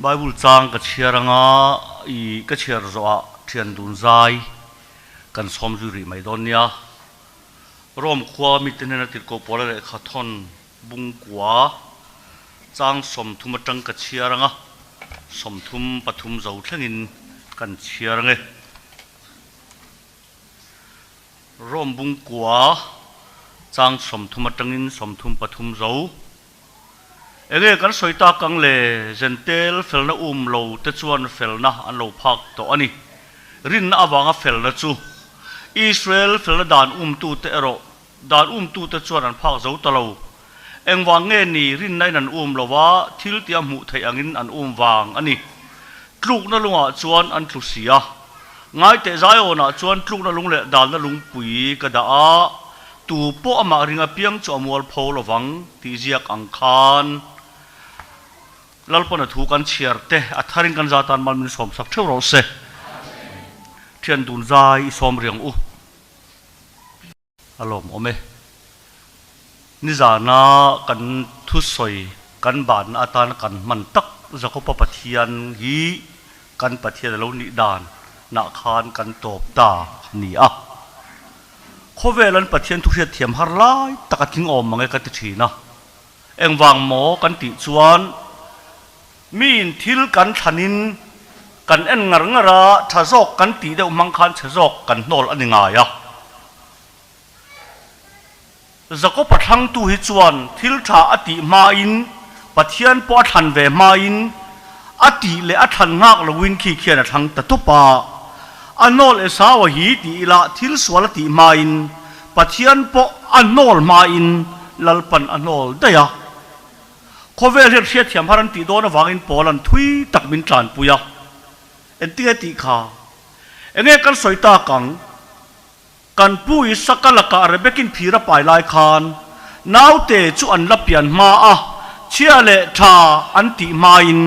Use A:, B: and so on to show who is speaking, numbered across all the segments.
A: Bible chang ka chhiar anga i ka chhiar zawhah thian dun zai kan sawm zui rih mai dawn nia. Rome khua mite hnena tirhkoh pawla lehkha thawn bungkua chang 30 atang ka chhiar anga 33 zo thlengin kan chhiar ange. Rome bungkua chang 30 atangin 33 zo. Enge kan sawi tak ang le, Zentel felna um lo te chuan felna an lo phak tawh a ni. Rinna avanga felna chu Israel felna dan umtute erawh dan umtute chuan an phak zo ta lo. Engvang nge ni rinna in an um lo a, thil tia hmuh theih angin an um vang a ni. Tlukna lungah chuan an tlu si a. Ngaiteh Zion-ah chuan tlukna lung leh dalna lungpui ka dah a, tu pawh amah ring apiang chu a mual pho lovang tih ziak ang khan Lalpawn a thu kan chhiar te a tharin kan za tan mal min sawmsak theuh rawh se. Thian dun zai i sawm riang u. A lawmawm e. Nizana kan thusawi kan banna atana kan hman tak Jakoba Pathian hi kan Pathian a lo nih dan nah khan kan tawp ta a ni a. Khawvel an Pathian thu hriatthiam har lai tak a tling awm mang e ka ti thin a. Engvang maw kan tih chuan miin thil kan thlanin kan en ngar ngar a, tha zawk kan tih deuh hmang khan chhe zawk kan hnawl a ni ngai a. Jakob-a thlangtu hi chuan thil tha a tih hmain, Pathian pawh a thlan ve hmain, a tih leh a thlan nghak loin khi khian a thlang ta tawp a. A hnawl Esau-a hi ti ila thil sual a tih hmain, Pathian pawh a hnawl hmain Lalpan a hnawl daih a. Khawvel hian hriatthiam har an tih dawn avangin pawl an thui tak min tlanpui a. Engtinge tih kha? Enge kan sawi tak ang? Kan pu Isaka lakah Rebekin phir a pai lai khan naute chu an la pian hma a, chhia leh tha an tih hmain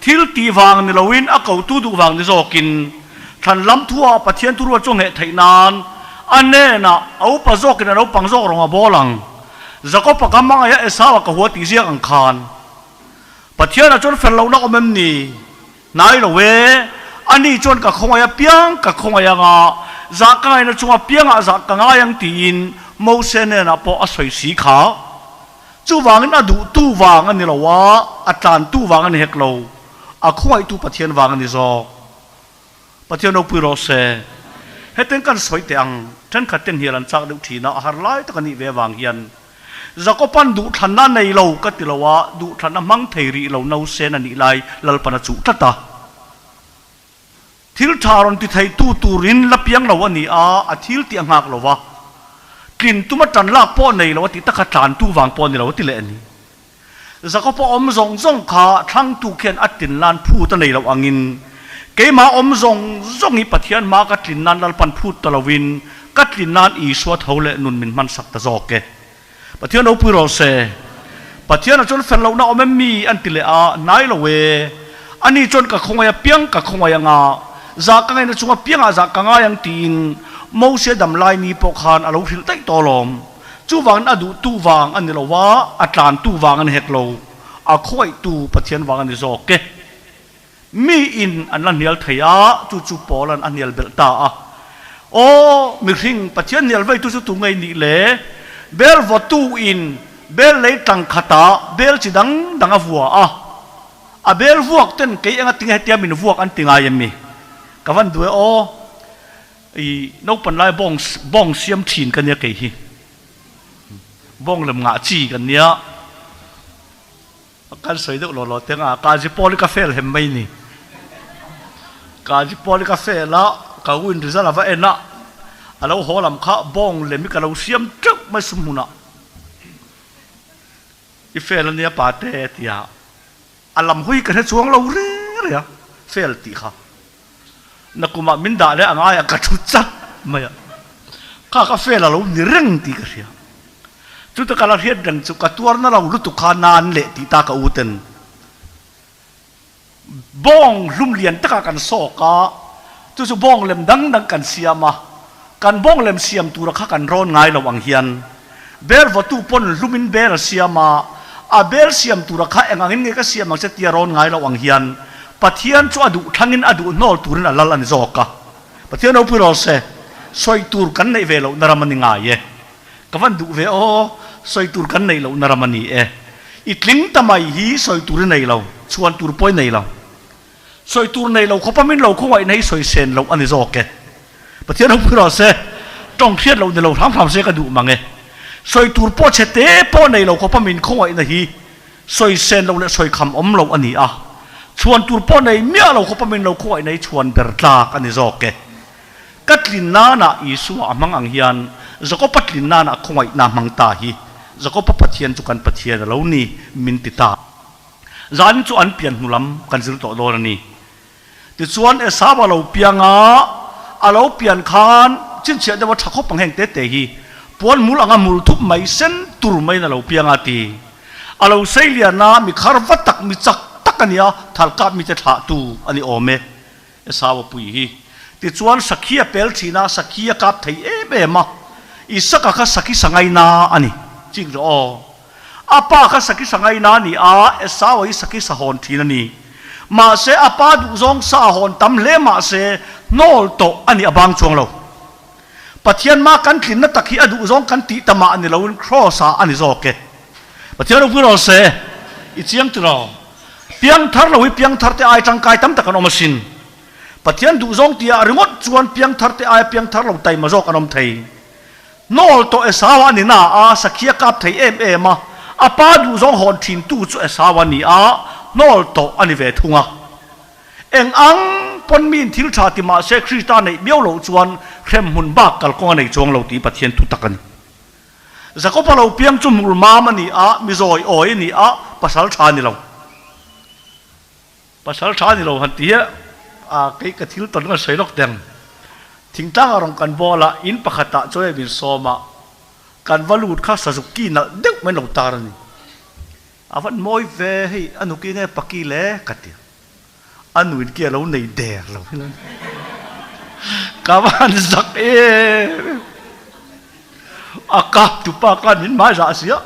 A: thil tih vang ni loin a kotu duh vang ni zawkin thlan lam thuah Pathian thurual chu ngheh theih nan a hnenah a upa zawkin a naupang zawk rawng a bawl ang. Jakob-a ka hmangaih a Esau-a ka hua tih ziak ang khan Pathianah chuan fel lohna awm em ni? Hnai lo e, ani chuan ka khawngaih apiang ka khawngaih anga, zah ka ngaihna chung apiangah zah ka ngai ang tiin Mose hnenah pawh a sawi si kha. Chuvangin a duhtu vang a ni lo a, a tlantu vang a ni hek lo, a khawngaihtu Pathian vang a ni zawk. Pathian ropui rawh se. Hetiang kan sawi teh ang, thenkhat ten hial an chak deuh thin a, a har lai tak a nih ve avang hian Jakoban duhthlanna a nei lo ka ti lo a, duhthlanna hmang thei rih lo nausen a nih lai Lalpan a chuh tlat a. Thil tha rawn ti thei tu turin la piang lo a ni a, a thil tih a nghak lo va, tlin tuma tan lak pawh nei lo a tih tak kha tlan tu vang pawh a ni lo a ti leh a ni. Jakoba awm zawng zawng kha thlangtu khian a tlin nan phut a nei loh angin keimah awm zawng zawng hi Pathian hma ka tlin nan Lalpan phut ta loin ka tlin nan Isua tho leh nun min hmansak ta zawk e. Pathian ropui rawh se. Pathian ah chuan fel lohna awm em mi an ti leh a, hnai lo e. Ani chuan ka khawngaih apiang ka khawngaih anga, zah ka ngaihna chung apiangah zah ka ngai ang tiin Mose damlai ni pawh khan a lo hrilh daih tawh alawm. Chuvangin a duhtu vang a ni lo a, a tlantu vang a ni hek lo, a khawngaihtu Pathian vang a ni zawk e. Miin an la hnial thei a, chu chu Paula'n a hnial belh ta a. Aw, mihring, Pathian hnial veitu chu tu ngei nih le? Bel vawtuin bel lei tlang khatah bel chi dang dang a vua a, a bel vuak ten kei enga tinge hetia min vuak an ti ngai em mi? Ka van duh e aw. I naupan lai bawng bawng siam thin ka nia kei hi. Bawng lem ngah chi kan nia. Kan sawi deuh law law teng a, Kazi pawl hi ka fail hem mai ni. Kazi pawl hi ka fail a, ka win result a va en a, a lo haw lam kha bawng lem hi ka lo siam teuh mai sum hmunah. I fail a nia pate a ti a, a lam hawi ka hre chuang lo reng reng a, fail tih kha. Nakumah min dah leh a ngai a, ka thu chat mai a. Kha ka fel a lo ni reng tih ka hria. Chuta ka la hriat reng chu ka tuarna lo lutuk kha nan leh tih ta ka u ten. Bawng hlum lian takah kan sawk a, chu chu bawng lem dang dang kan siam a, kan bawng lem siam tura kha kan rawn ngai lo ang hian ber vawtu pawn hlumin ber a siam a, A bel siam tura kha eng angin nge ka siam ang che tia rawn ngai lo ang hian Pathian chu a duh thlangin a duh hnawl turin a lal a ni zawk a. Pathian ropui rawh se, sawi tur kan neih ve lohna ram a ni ngai e. Ka van duh ve aw, sawi tur kan neih lohna ram a ni e. I tling ta mai hi sawi tur i nei lo, chhuan tur pawh i nei lo. Sawi tur nei lo khawpa min lo khawngaihna hi sawi sen loh a ni zawk e. Pathian ropui rawh se, tawng hriat loh ni lo hram hram se ka duh mang e. Sawi tur pawh chhe te pawh nei lo khawpa min khawngaihna hi sawi sen loh leh sawi kham awm loh a ni a. Chhuan tur pawh nei miah lo khawpa min lo khawngaihna hi chhuan ber tlak a ni zawk e. Ka tlin nana Isua a hmang ang hian Jakoba tlin nana khawngaihna a hmang ta hi Jakoba Pathian chu kan Pathian a lo ni min ti ta. Zan chu an pian hnu lam kan zir tawh dawn a ni. Tichuan Esau a lo piang a, a lo pian khan chinchhiah deuh a tha khawp ang heng te te hi puan mul anga mul thup mai sen tur maiin a lo piang a ti. A lo sei lian a, mi khar va tak, mi chak tak a ni a, thal kap mite thlahtu a ni awm e. Esau a pui hi. Tichuan Sakhi a pel thin a, Sakhi a kap thei em em a, Isaka kha Sakhi sangaina a ni. Chik rawh aw. A pa kha Sakhi sangaina a ni a, Esau hi Sakhi sahawn thin a ni. Mahse, a pa duhzawng sa a hawn tam hle mahse, hnawl tawh a nih a bang chuang lo. Pathian mah kan tlinna tak hi a duhzawng kan tih ta mah ni loin Kraws ah a ni zawk e. Pathian ropui rawh se, i chiang tiraw? Piangthar lo hi piangthar te ai tangkai tam tak an awm asin. Pathian duhzawng tih ah ringawt chuan piangthar te aia piangthar lo taima zawk an awm thei. Hnawl tawh Esau a ni na a, Sakhia kap thei em em a, a pa duhzawng hawn thin tu chu Esau a ni a, hnawl tawh a ni ve thung a. Eng ang pawn miin thil tha ti mah se Krista neih miau loh chuan hrem hmun bak kalkawng a nei chuang lo tih Pathian thu tak a ni. Jakob-a lo piang chu hmul mam a ni a, mi zawi awi a ni a, pasal tha a ni lo. Pasal tha a ni lo han ti hi a kei ka thil tawn ka sawi lawk teng. Thingtlang a rawn kan bawl a, in pakhatah chaw em in sawm a, kan va lut kha sazuk ki nalh deuh mai lo tar a ni. A van mawi ve hei a nuki nge paki le ka ti. A nuin ki a lo nei der lo hi lo ni. Ka van zak em em. A kap tu pa khan min hmai zah sia.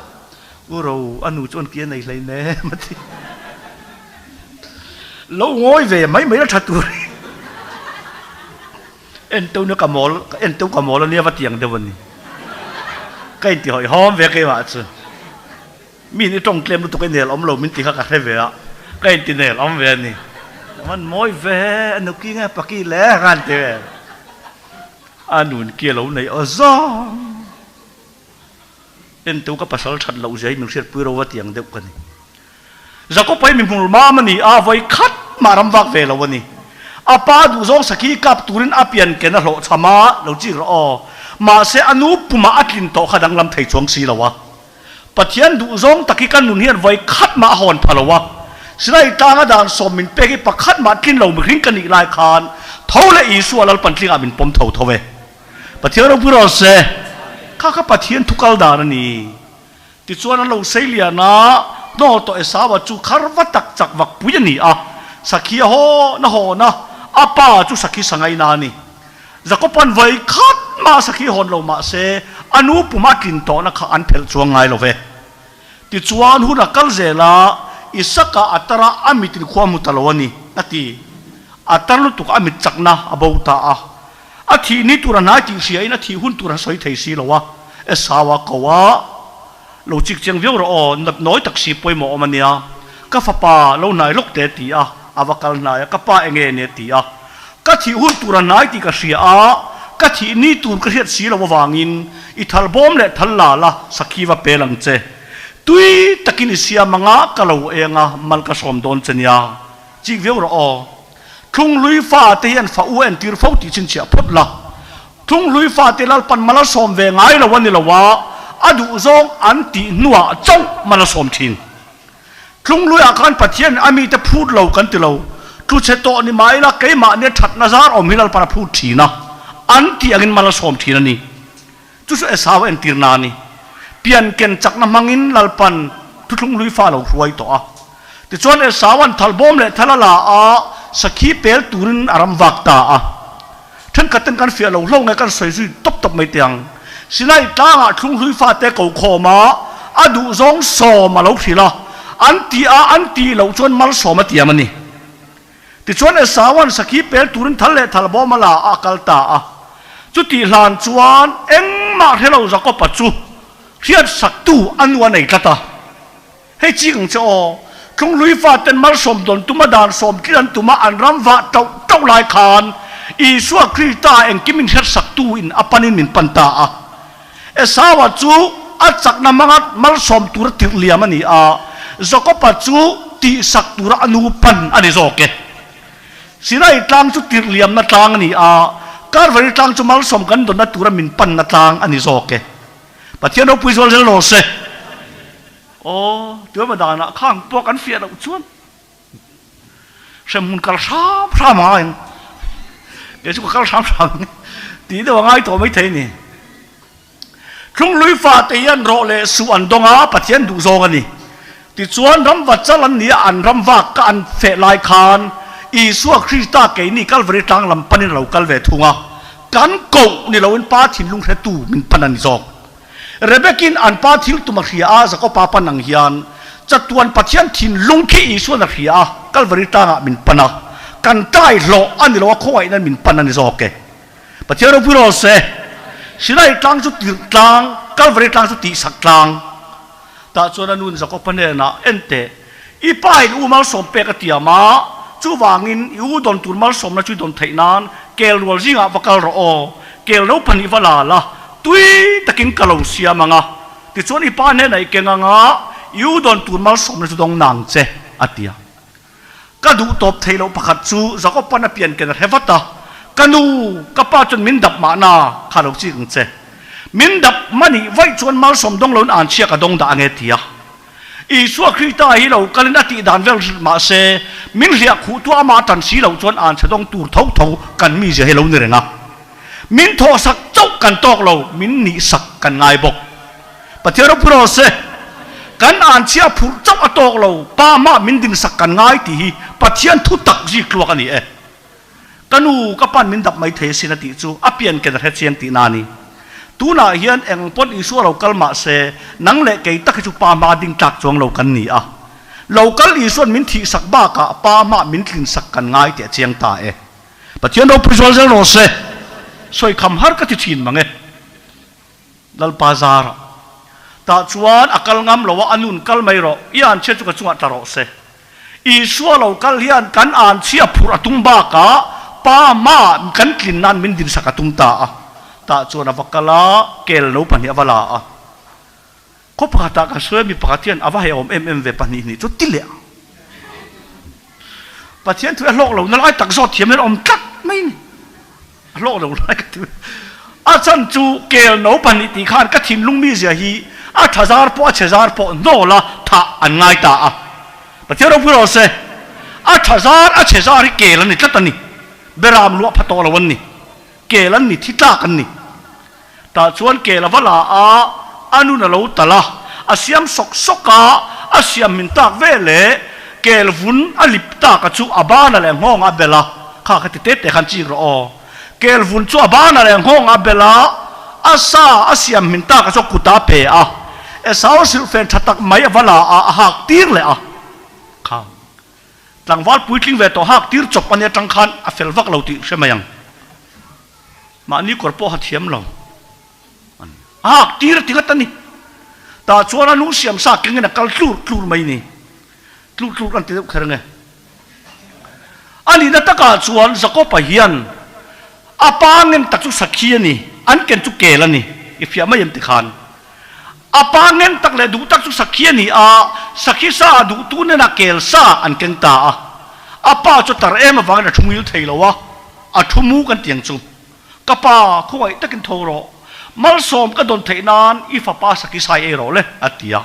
A: U ro a nu chuan ki a nei hlei nem a ti. Lo ngawi ve mai mai la tha tur. En teu na ka mawl en teu ka mawl ania va tiang deuh a ni. Ka inti hawihhawm ve keimah chu. Mi in i tawng tlem lutuk i nel awm lo min ti kha ka hre ve a, ka inti nel awm ve a ni. Chuan mawi ve a nuki nge paki le ka han ti ve. A nun ki a lo nei aw zawng. Entu ka pasal that loh zia hi min hriatpui ro va tiang deuh ka ni. Jakob hi mi hmul mam a ni a, vawi khat mah ram vak ve lo a ni. A pa duhzawng sakhi kap turin a pian ken a hlawhchham a, lo chik rawh aw. Mahse a nu pumah a tlin tawh kha danglam thei chuang si lo a. Pathian duhzawng tak hi kan nun hian vawi khat mah a hawn pha lo a, Sinai tlanga dan sawm min pek hi pakhat mah tlin lo mihring ka nih lai khan tho leh Isua Lalpan tlingah min pawm tho tho e. Pathian ropui rawh se, kha kha Pathian thu kal dan a ni. Tichuan an lo sei lian a, hnawl tawh Esaua chu khar va tak chak vak pui a ni a, Sakhi a hawn a hawn a, a pa chu Sakhi sangaina a ni. Jakoban vawi khat mah sakhi hawn lo mah se, a nu pum a tlin tawhna kha an phelh chuang ngai lo ve. Tichuan hun a kal zel a, Isaka a tar a, a mitin khua hmu ta lo a ni, a ti. A tar lutuk a mit chakna a bo ta a. A thih ni tur a hnai tih hriain a thih hun tur a sawi thei si lo a. Esau a ko a, Lo chik chiang viau rawh aw, nat nawi tak si pawimawh awm a nia. Ka fapa lo hnai lawk te a ti a, a va kal hnai a, ka pa enge ni a ti a. Ka thih hun tur a hnai tih ka hria a, ka thih ni tur ka hriat si lo avangin i thal bawm leh thal la la sakhi va pel ang che. Tui takin i siam anga ka lo eng a, mal ka sawm dawn che nia. Chik viau rawh aw. Thlunghlui fate hian fa u entir fo tih chhinchhiah phawt la. Thlunghlui fate Lalpan mal a sawm ve ngai lo a ni lo a, a duh zawng an tih hnuah chauh mal a sawm thin. Thlunghluiah khan Pathian a mite phut lo kan ti lo, tlu chhe tawh ni mah ila keimahnia thatna zar awm hi Lalpan a phut thin a, an tih angin mal a sawm thin a ni. Chu chu Esau a entir na a ni. Pian ken chakna hmangin Lalpan thuthlunghlui fa a lo hruai tawh a. Tichuan Esaua'n thal bawm leh thal a la a, sakhi pel turin a ram vak ta a. Thenkhat ten kan fiah lo hlo nge kan sawi zui tawp tawp mai teh ang. Sinai tlangah thlunghlui fate ko khawm a, a duhzawng sawm a lo hrilh a, an tih a an tih loh chuan malsawm a tiam a ni. Tichuan Esaua'n sakhi pel turin thal leh thal bawm a la a, a kal ta a. Chutih hlan chuan engmah hre lo Jakob-a chu hriatsaktu a nu a nei tlat a. Hei chik ang che aw, Tlunglui faten malsawm dawn tuma dan sawm tlin an tuma an ram vah tauh tauh lai khan Isua Krista engkim inhriatsaktu in a panin min pan ta a. Esaua chu a chakna hmanga malsawm tura tirh liam a ni a, Jakoba chu tihsak tura a nu pan a ni zawk e. Sinai tlang chu tirh liamna tlang a ni a, Kalvari tlang chu malsawm kan dawnna tura min panna tlang a ni zawk e. Pathian ropui zual zel rawh se. Aw, tuema danah khang pawh kan fiah loh chuan hremhmun kal hram hram a ngai ang. Kei chu ka kal hram hram ang tih deuh a ngai tawh maithei a ni. Thlunglui fate hian rawh leh suh an dawng a, Pathian duh zawng a ni. Tichuan ramva chal an ni a, an ram vak ka an feh lai khan Isua Krista keini Kalvari tlang lam panin a lo kal ve thung a, kan koh ni loin Pa thinlung hretu min pan a ni zawk. Rebekin an pa thil tum a hria a, Jakoba pan ang hian chatuan Pathian thinlung khi Isuan a hria a, Kalvari tlangah min pan a, kan tlai hlawh a ni lo a, khawngaihna min pan a ni zawk e. Pathian ropui rawh se. Sinai tlang chu tirh tlang, Kalvari tlang chu tihsak tlang. Tah chuan a nun Jakoba hnenah, En teh, i pa in u malsawm pek a tiam a, chuvangin i u dawn tur malsawmna chu i dawn theih nan kel rual zingah va kal rawh aw, kel no pahnih va la la, tui takin ka lo siam ang a, tichuan i pa hnenah i keng ang a, i u dawn tur malsawmna chu dawng nang che, a ti a. Ka duh tawp theih loh pakhat chu Jakob-a'n a pian ken a hre vat a, Ka nu, ka pa chuan min dap mahna kha lo chik ang che. Min dap mahni vaih chuan malsawm dawng loin an chhia ka dawng dah ange ti a. Isua Krista hi lo kalin a tih dan vel hrilh mah se, min hliah khuh tu amah tan si loh chuan an chhe dawng tur tho tho kan mizia hi lo ni reng a. Min thawhsak chauh kan tawk lo, min nihsak kan ngai bawk. Pathian ropui rawh se, kan an chhia phurh chauh a tawk lo, pa mah min dingsak kan ngai tih hi Pathian thu tak zik tluak a ni e. Ka nu, ka pan min dap mai thei asin a tih chu a pian ken a hre chiang tihna a ni. Tunah hian eng pawn Isua lo kal mah se, nang leh kei tak hi chu pa hma ding tlak chuang lo kan ni a. Lo kal Isua'n min thihsak bakah pa hmah min tlinsak kan ngai tih a chiang ta e. Pathian ropui zual zel rawh se. Sawi kham har ka ti thin mang e. Lalpa zara tah chuan a kal ngam lo a, a nun kal mai rawh, i anchhia chu ka chungah tla rawh se. Isua lo kal hian kan anchhia phurh a tum bakah pa hmaah kan tlin nan min dinsak a tum ta a. Tah chuan a va kal a, kel no pahnih a va la a. Khaw pakhatah kan sawi a, mi pakhat hian a va hei awm em em ve pahnih hnih chu ti leh ang. Pathian thu a hlawk lo na lai tak zawt thiam hian a awm tlat mai ni. A hlawk lo lai ka ti. A chan chu kel no pahnih tih khan ka thinlung mizia hi a tha zar pawh a chhe zar pawh hnawl a thah an ngai ta a. Pathian ropui rawh se. A tha zar a chhe zar hi kel an ni tlat a ni. Beram luah pha tawh lo an ni. Kel an ni, thi tlak an ni. Tah chuan kel a va la a, a nun a lo talh a, a siam sawk sawk a, a siam min tak ve leh kel vun a lip tak a chu a bana leh nghawng a bel a, kha kha ti te te khan chik rawh aw. Kel vun chu a bana leh nghawng a bel a, a sa a siam min tak a chu a kut a pe a, Esau silhfen tha tak mai a va la a, a hak tir leh a, kha tlangval puitling ve tawh hak tir chawp a nia tang khan a fel vak lo tih hre mai ang. Mahni kawr pawh ha thiam lo a ni. A hak tir a ti ngat a ni. Tah chuan a nu siam sa kengin a kal tlur tlur mai ni. Tlur tlur an ti deuh kher nge. A nihna takah chuan Jakob-a hian a pa ngen tak chu sakhi a ni, an ken chu kel a ni. I fiah mai em tikhan. A pa ngen tak leh duh tak chu sakhi a ni a, sakhi sa a duhtu nena kel sa an keng ta a. A pa chu tar em avangin a thu ngil thei lo a. A thu mu kan ti ang chu. Ka pa, khawngaih takin tho rawh. Malsawm ka dawn theih nan i fapa Saki sai ei rawh le, a ti a.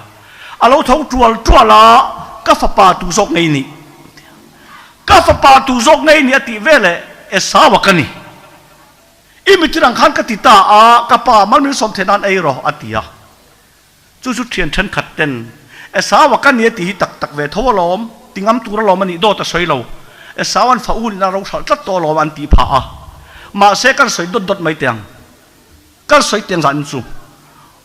A: A lo tho tual tual a, Ka fapa tu zawk ngei ni? a ti a. Ka fapa tu zawk ngei ni a tih veleh Esau-a ka ni. I mitin ang khan ka ti ta a, ka pa, malminsawm theih nan ei rawh, a ti a. Chu chu thian thenkhat ten, Esau-a ka ni a tih hi tak tak ve tho alawm, ti ngam tur alawm a nih dawt a sawi lo. Esau-a'n fa u nihna ro hralh tlat tawh alawm an tih phah a. Mahse kan sawi dawt dawt mai teh ang. Kan sawi teng zan chu.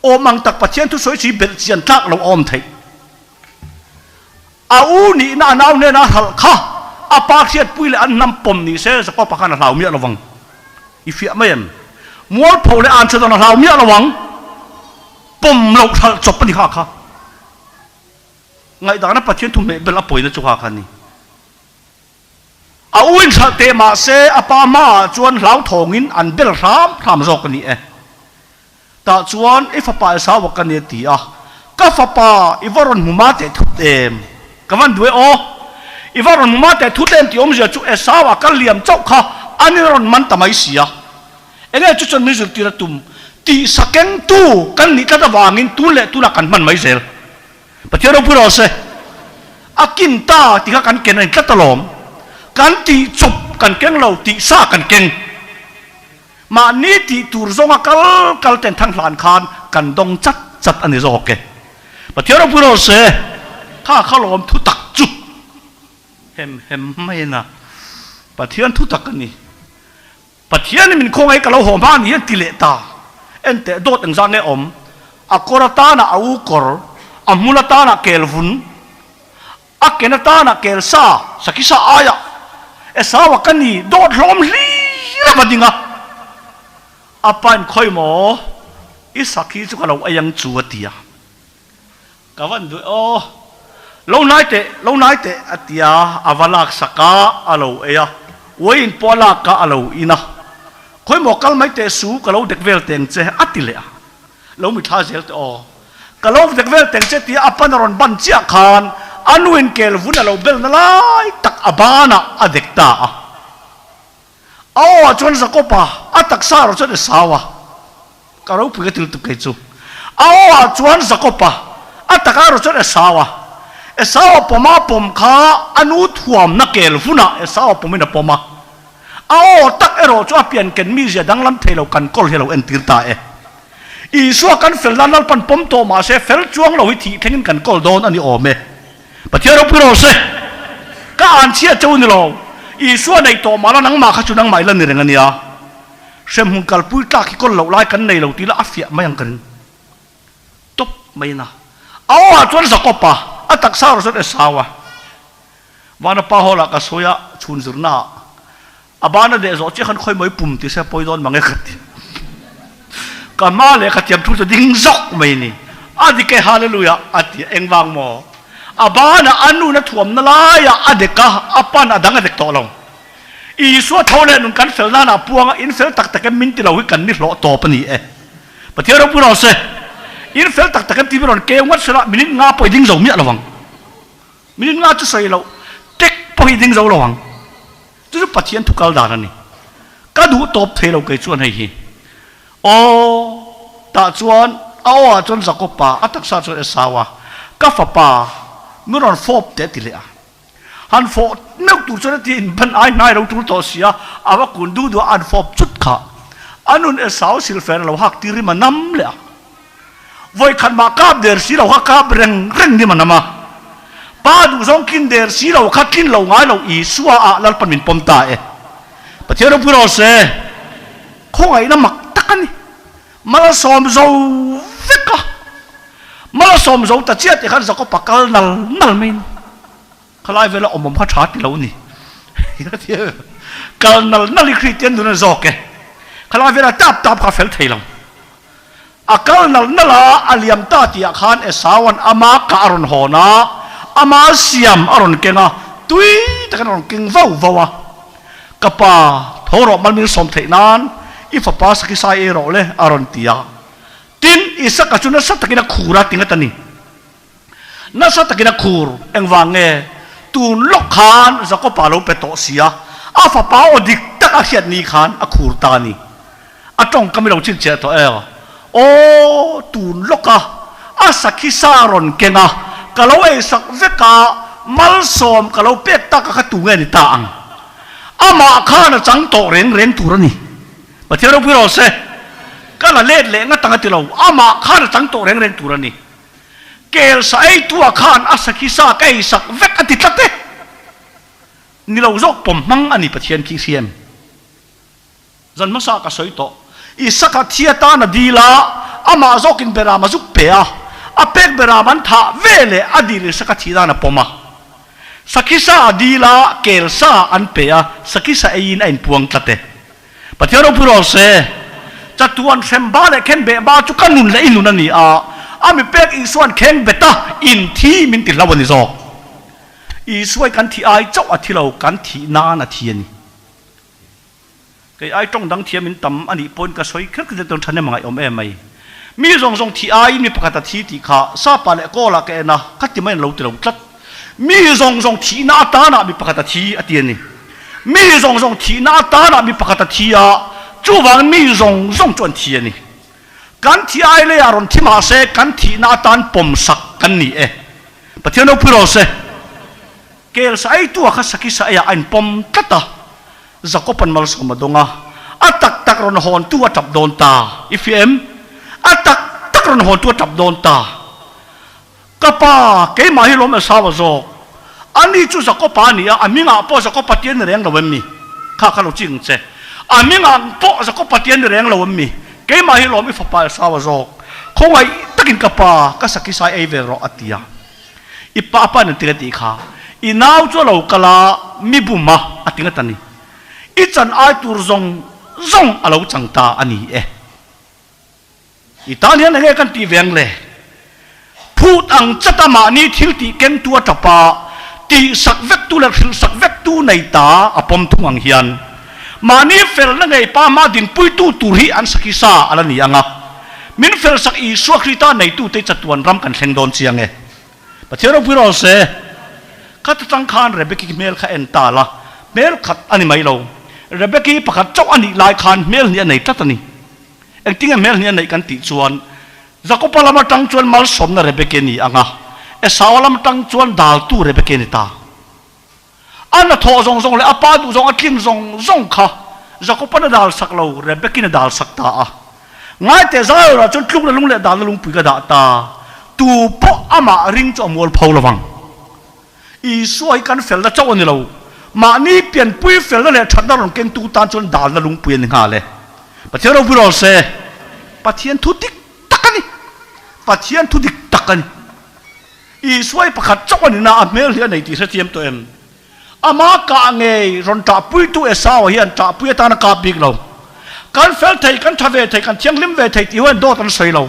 A: Awm ang tak Pathian thusawi chu i belh chian tlak lo a awm theih. A u nihna a nau hnena a hralh kha a pa hriatpui leh an hnam pawm ni se Jakob-a khan a hlau miah lo vang. I fiah mai em? Mualpho leh anchhe dawn a hlau miah lo ang. Pawm loh hralh chawp a ni kha kha. Ngaihdana Pathian thu hmeh bel a pawina chu kha kha a ni. A u inhralh teh mah se a pa hmaah chuan hlauthawngin an bel hram hram zawk a ni e. Tah chuan i fapa Esau-a ka ni a ti a, Ka fapa, i va rawn hmu ma teh thut em? Ka van duai aw. I va rawn hmu ma teh thut em tih awmzia chu Esau-a ka liam chauh kha an in rawn man ta mai si a. Enge chu chuan min zirtir a tum tih sakengtu kan nih tlat avangin tun leh tunah kan hman mai zel. Pathian ropui rawh se. A kin ta tih kha kan ken a ni tlat alawm. Kan tih chawp kan keng lo tih sa kan keng. Mahni tih tur zawnga kal kal ten thang hlan khan kan dawng chat chat a ni zawk e. Pathian ropui rawh se. Kha kha lawm thu tak chu hem hem mai a na. Pathian thu tak a ni. Pathian in min khawngaih ka lo haw hma ni hian ti leh ta. Enteh dawt engzah nge awm? A kawr atana a u kawr, a hmun atana kel vun, a ken atana kel sa, sakhi sa aia Esau-a ka ni dawt hlawm hlir a va ding a. A pa in khawi maw? I sakhi chu ka lo ei ang chu a ti a. Ka van duh e aw. Lo hnai teh, lo hnai teh a ti a, a va lak sak a, a lo ei a. Uaiin pawh a lak a, a lo in a. Khawimaw kal mai teh su, ka lo dek vel teng che a ti leh a. Lo mithla zel teh aw. Ka lo dek vel teng che tia a pan a rawn ban chiah khan a nuin kel vun a lo belna lai tak a banah a dek ta a. A aw ah chuan Jakob-a, a taksa erawh chuan Esau-a. Ka ropui ka til tuk kei chu. A aw ah chuan Jakob-a, a takah erawh chuan Esau-a. Esau-a pawma pawm kha a nu thuamna kel hunah Esau-a pawmin a pawm a. A aw tak erawh chu a pian ken mizia danglam thei lo kan kawl hi a lo entir ta e. Isua kan fel nan Lalpan pawm tawh mah se fel chuang lo hi thih thlengin kan kawl dawn a ni awm e. Pathian ropui rawh se. Ka an chhiat cheu ni lo. Isua neih tawh mah la nangmah kha chu nangmah i la ni reng a nia. Hremhmun kalpui tlak hi kawl loh lai kan nei lo tih lah a fiah mai ang ka ring. Tawp mai na. A aw ah chuan Jakob a, a taksa erawh chuan Esau a. Vana pa hall ah ka sawi a, chhun zirna ah. A ban a deh zawh chiah khan khawi mawi pum ti se pawi dawn mange ka ti. Ka hma leh ka thiam thu chu ding zawk mai ni. A dik e hallelujah a ti a, engvang maw? A ban ah a nun a thuamna lai ah a dek a, a pan a dang a dek tawh lo. Isua tho leh nun kan fel nana puanga in fel tak tak em min ti lo hi kan ni hlawh tawp a ni e. Pathian ropui rawh se. In fel tak tak em tih mi rawn keu ngawt sela minute nga pawh i ding zo miah lo ang. Minute nga chu sawi loh tek pawh hi i ding zo lo ang. Chu chu Pathian thu kal dan a ni. Ka duh tawp thei lo kei chuan hei hi. Aw, tah chuan a aw ah chuan Jakob-a, a taksa chuan Esau-a, ka fapa, min rawn fawp teh a ti leh a. Han fawh meuh tur chuan a ti in ban ai hnai lo tul tawh si a, a va kun du du a, an fawp chut kha. A nun Esau silfen a lo hak tir rim a nam leh a. Vawi khat mah kap der si lo kha kap reng reng rim a nam a. Pa duhzawng tlin der si lo kha tlin lo ngai lo Isua ah Lalpan min pawm ta e. Pathian ropui rawh se. Khawngaihna mak tak a ni. Malsawm zo vek a. Malsawm zo ta chiah tih khan Jakob-a kal nal nal mai in khalai vela awm awm kha tha ti lo ni. Kal nal nal i Kristian nun a zawk e. Khalai vela tap tap kha fel thei lo. A kal nal nal a, a liam ta tihah khan Esaua'n ama kah a rawn hawn a, ama siam a rawn keng a, tui takin a rawn keng vau vau a. Ka pa, tho rawh mal min sawm theih nan i fapa sakhisai ei rawh le, a rawn ti a. Tin, Isaka chu nasa takin a khur a ti ngat a ni. Nasa takin a khur, engvang nge? Tun lawk khan Jakoba lo pe tawh si a, a fapa aw dik tak a hriat ni khan a khur ta a ni. A tawngkam i lo chhinchhiah tawh em? Aw, tun lawk a, a sakhi sa rawn keng a, ka lo eisak vek a, malsawm ka lo pek tak a kha tu nge ni ta ang? Amah khan a chang tawh reng reng tur a ni. Pathian ropui rawh se, ka la let leh ngat ang a ti lo, amah khan a chang tawh reng reng tur a ni. Kel sa eitua khan a sakhi sa ka eisak vek a ti tlat e. Ni lo zawk pawm hmang a ni Pathian khi hriam. Zan hmasa ka sawi tawh. Isaka thi atan a dil a, Amah zawkin beram a zuk pe a, a pek beram an thah ve leh a dil Isaka thih dan a pawm a. Sakhi sa a dil a, kel sa an pe a, sakhi sa eiin a inpuang tlat e. Pathian ropui rawh se. Chatuan hrem ba leh khen beh ba chu ka nun leh i nun a ni a, a mi pek Isua'n kheng bet a, in thi min ti hlau a ni zawk. Isuai kan thih ai chauh a thi lo, kan thih nan a thi a ni. Kei ai tawng dang thiam in tam a nih pawhin ka sawi kher kher dawn thahnem a ngaihawm em mai. Mi zawng zawng thih aiin mi pakhat a thi tih kha Sapa leh Kawla ka en a, ka ti mai an lo ti lo tlat. Mi zawng zawng thihna atanah mi pakhat a thi a ti a ni. Mi zawng zawng thihna atanah mi pakhat a thi a, chuvangin mi zawng zawng chu an thi a ni. Kan thi ai leiah rawn thi mah se kan thihna atan pawmsak kan ni e. Pathian ropui rawh se. Kel sa eitu-a kha sakhi sa eiah a inpawm tlat a, Jakob-a'n malsawm a dawng a, a tak tak rawn hawntu a tap dawn ta. I fiah em? A tak tak rawn hawntu a tap dawn ta. Ka pa, keimah hi lawm Esau-a zawk. Ani chu Jakob-a a ni a, a hmingah pawh Jakob-a ti a ni reng lo em mi? Kha kha lo ching che. A hmingah pawh Jakob-a ti a ni reng lo em mi? Keimah hi lawm i fapa Esau-a zawk. Khawngaih takin ka pa, ka sakhi sai ei ve rawh, a ti a. I pa pa in a ti a tih kha i nau chu a lo kal a, mi bum a, a ti ngat a ni. I chan ai tur zawng zawng a lo chang ta a ni e. I tan hian enge kan tih ve ang le? Phut ang chat a mahni thil tih kengtu a tap a, tihsak vektu leh hrilhsak vektu nei ta a pawm thung ang hian mahni felna ngei pa hma dinpuitu tur hi an sakhi sa a la ni ang a. Min felsak Isua Krista neitute chatuan ram kan thleng dawn chiang e. Pathian ropui rawh se. Khat atang khan Rebeki hmel kha en ta la, hmel khat a ni mai lo. Rebeki pakhat chauh a nih lai khan hmel hnih a nei tlat a ni. Engtinge hmel hnih a neih kan tih chuan, Jakoba lam atang chuan malsawmna Rebeki a ni ang a, Esaua lam atang chuan daltu Rebeki a ni ta. A hnathawh zawng zawng leh a pa duh zawng a tling zawng zawng kha Jakob-a'n a dal sak lo, Rebek-in a dal sak ta a. Ngaite Zion-ah chuan tlukna lung leh dalna lungpui ka dah ta, tu pawh amah ring chu a mual pho lo vang. Isua hi kan felna chauh a ni lo, mahni pianpui felna leh thatna rawn kengtu tan chuan dalna lungpui a ni nghal e. Pathian ropui rawh se, Pathian thu dik tak a ni, Pathian thu dik tak a ni. Isua hi pakhat chauh a ni na, a hmel hi a nei tih hrethiam tawh em? Ama kah ngei rawn ṭahpuitu Esau hian ṭahpui atan a kap bik lo. Kan fel thei, kan ṭha ve thei, kan thianghlim ve thei tih huan dawt an sawi lo.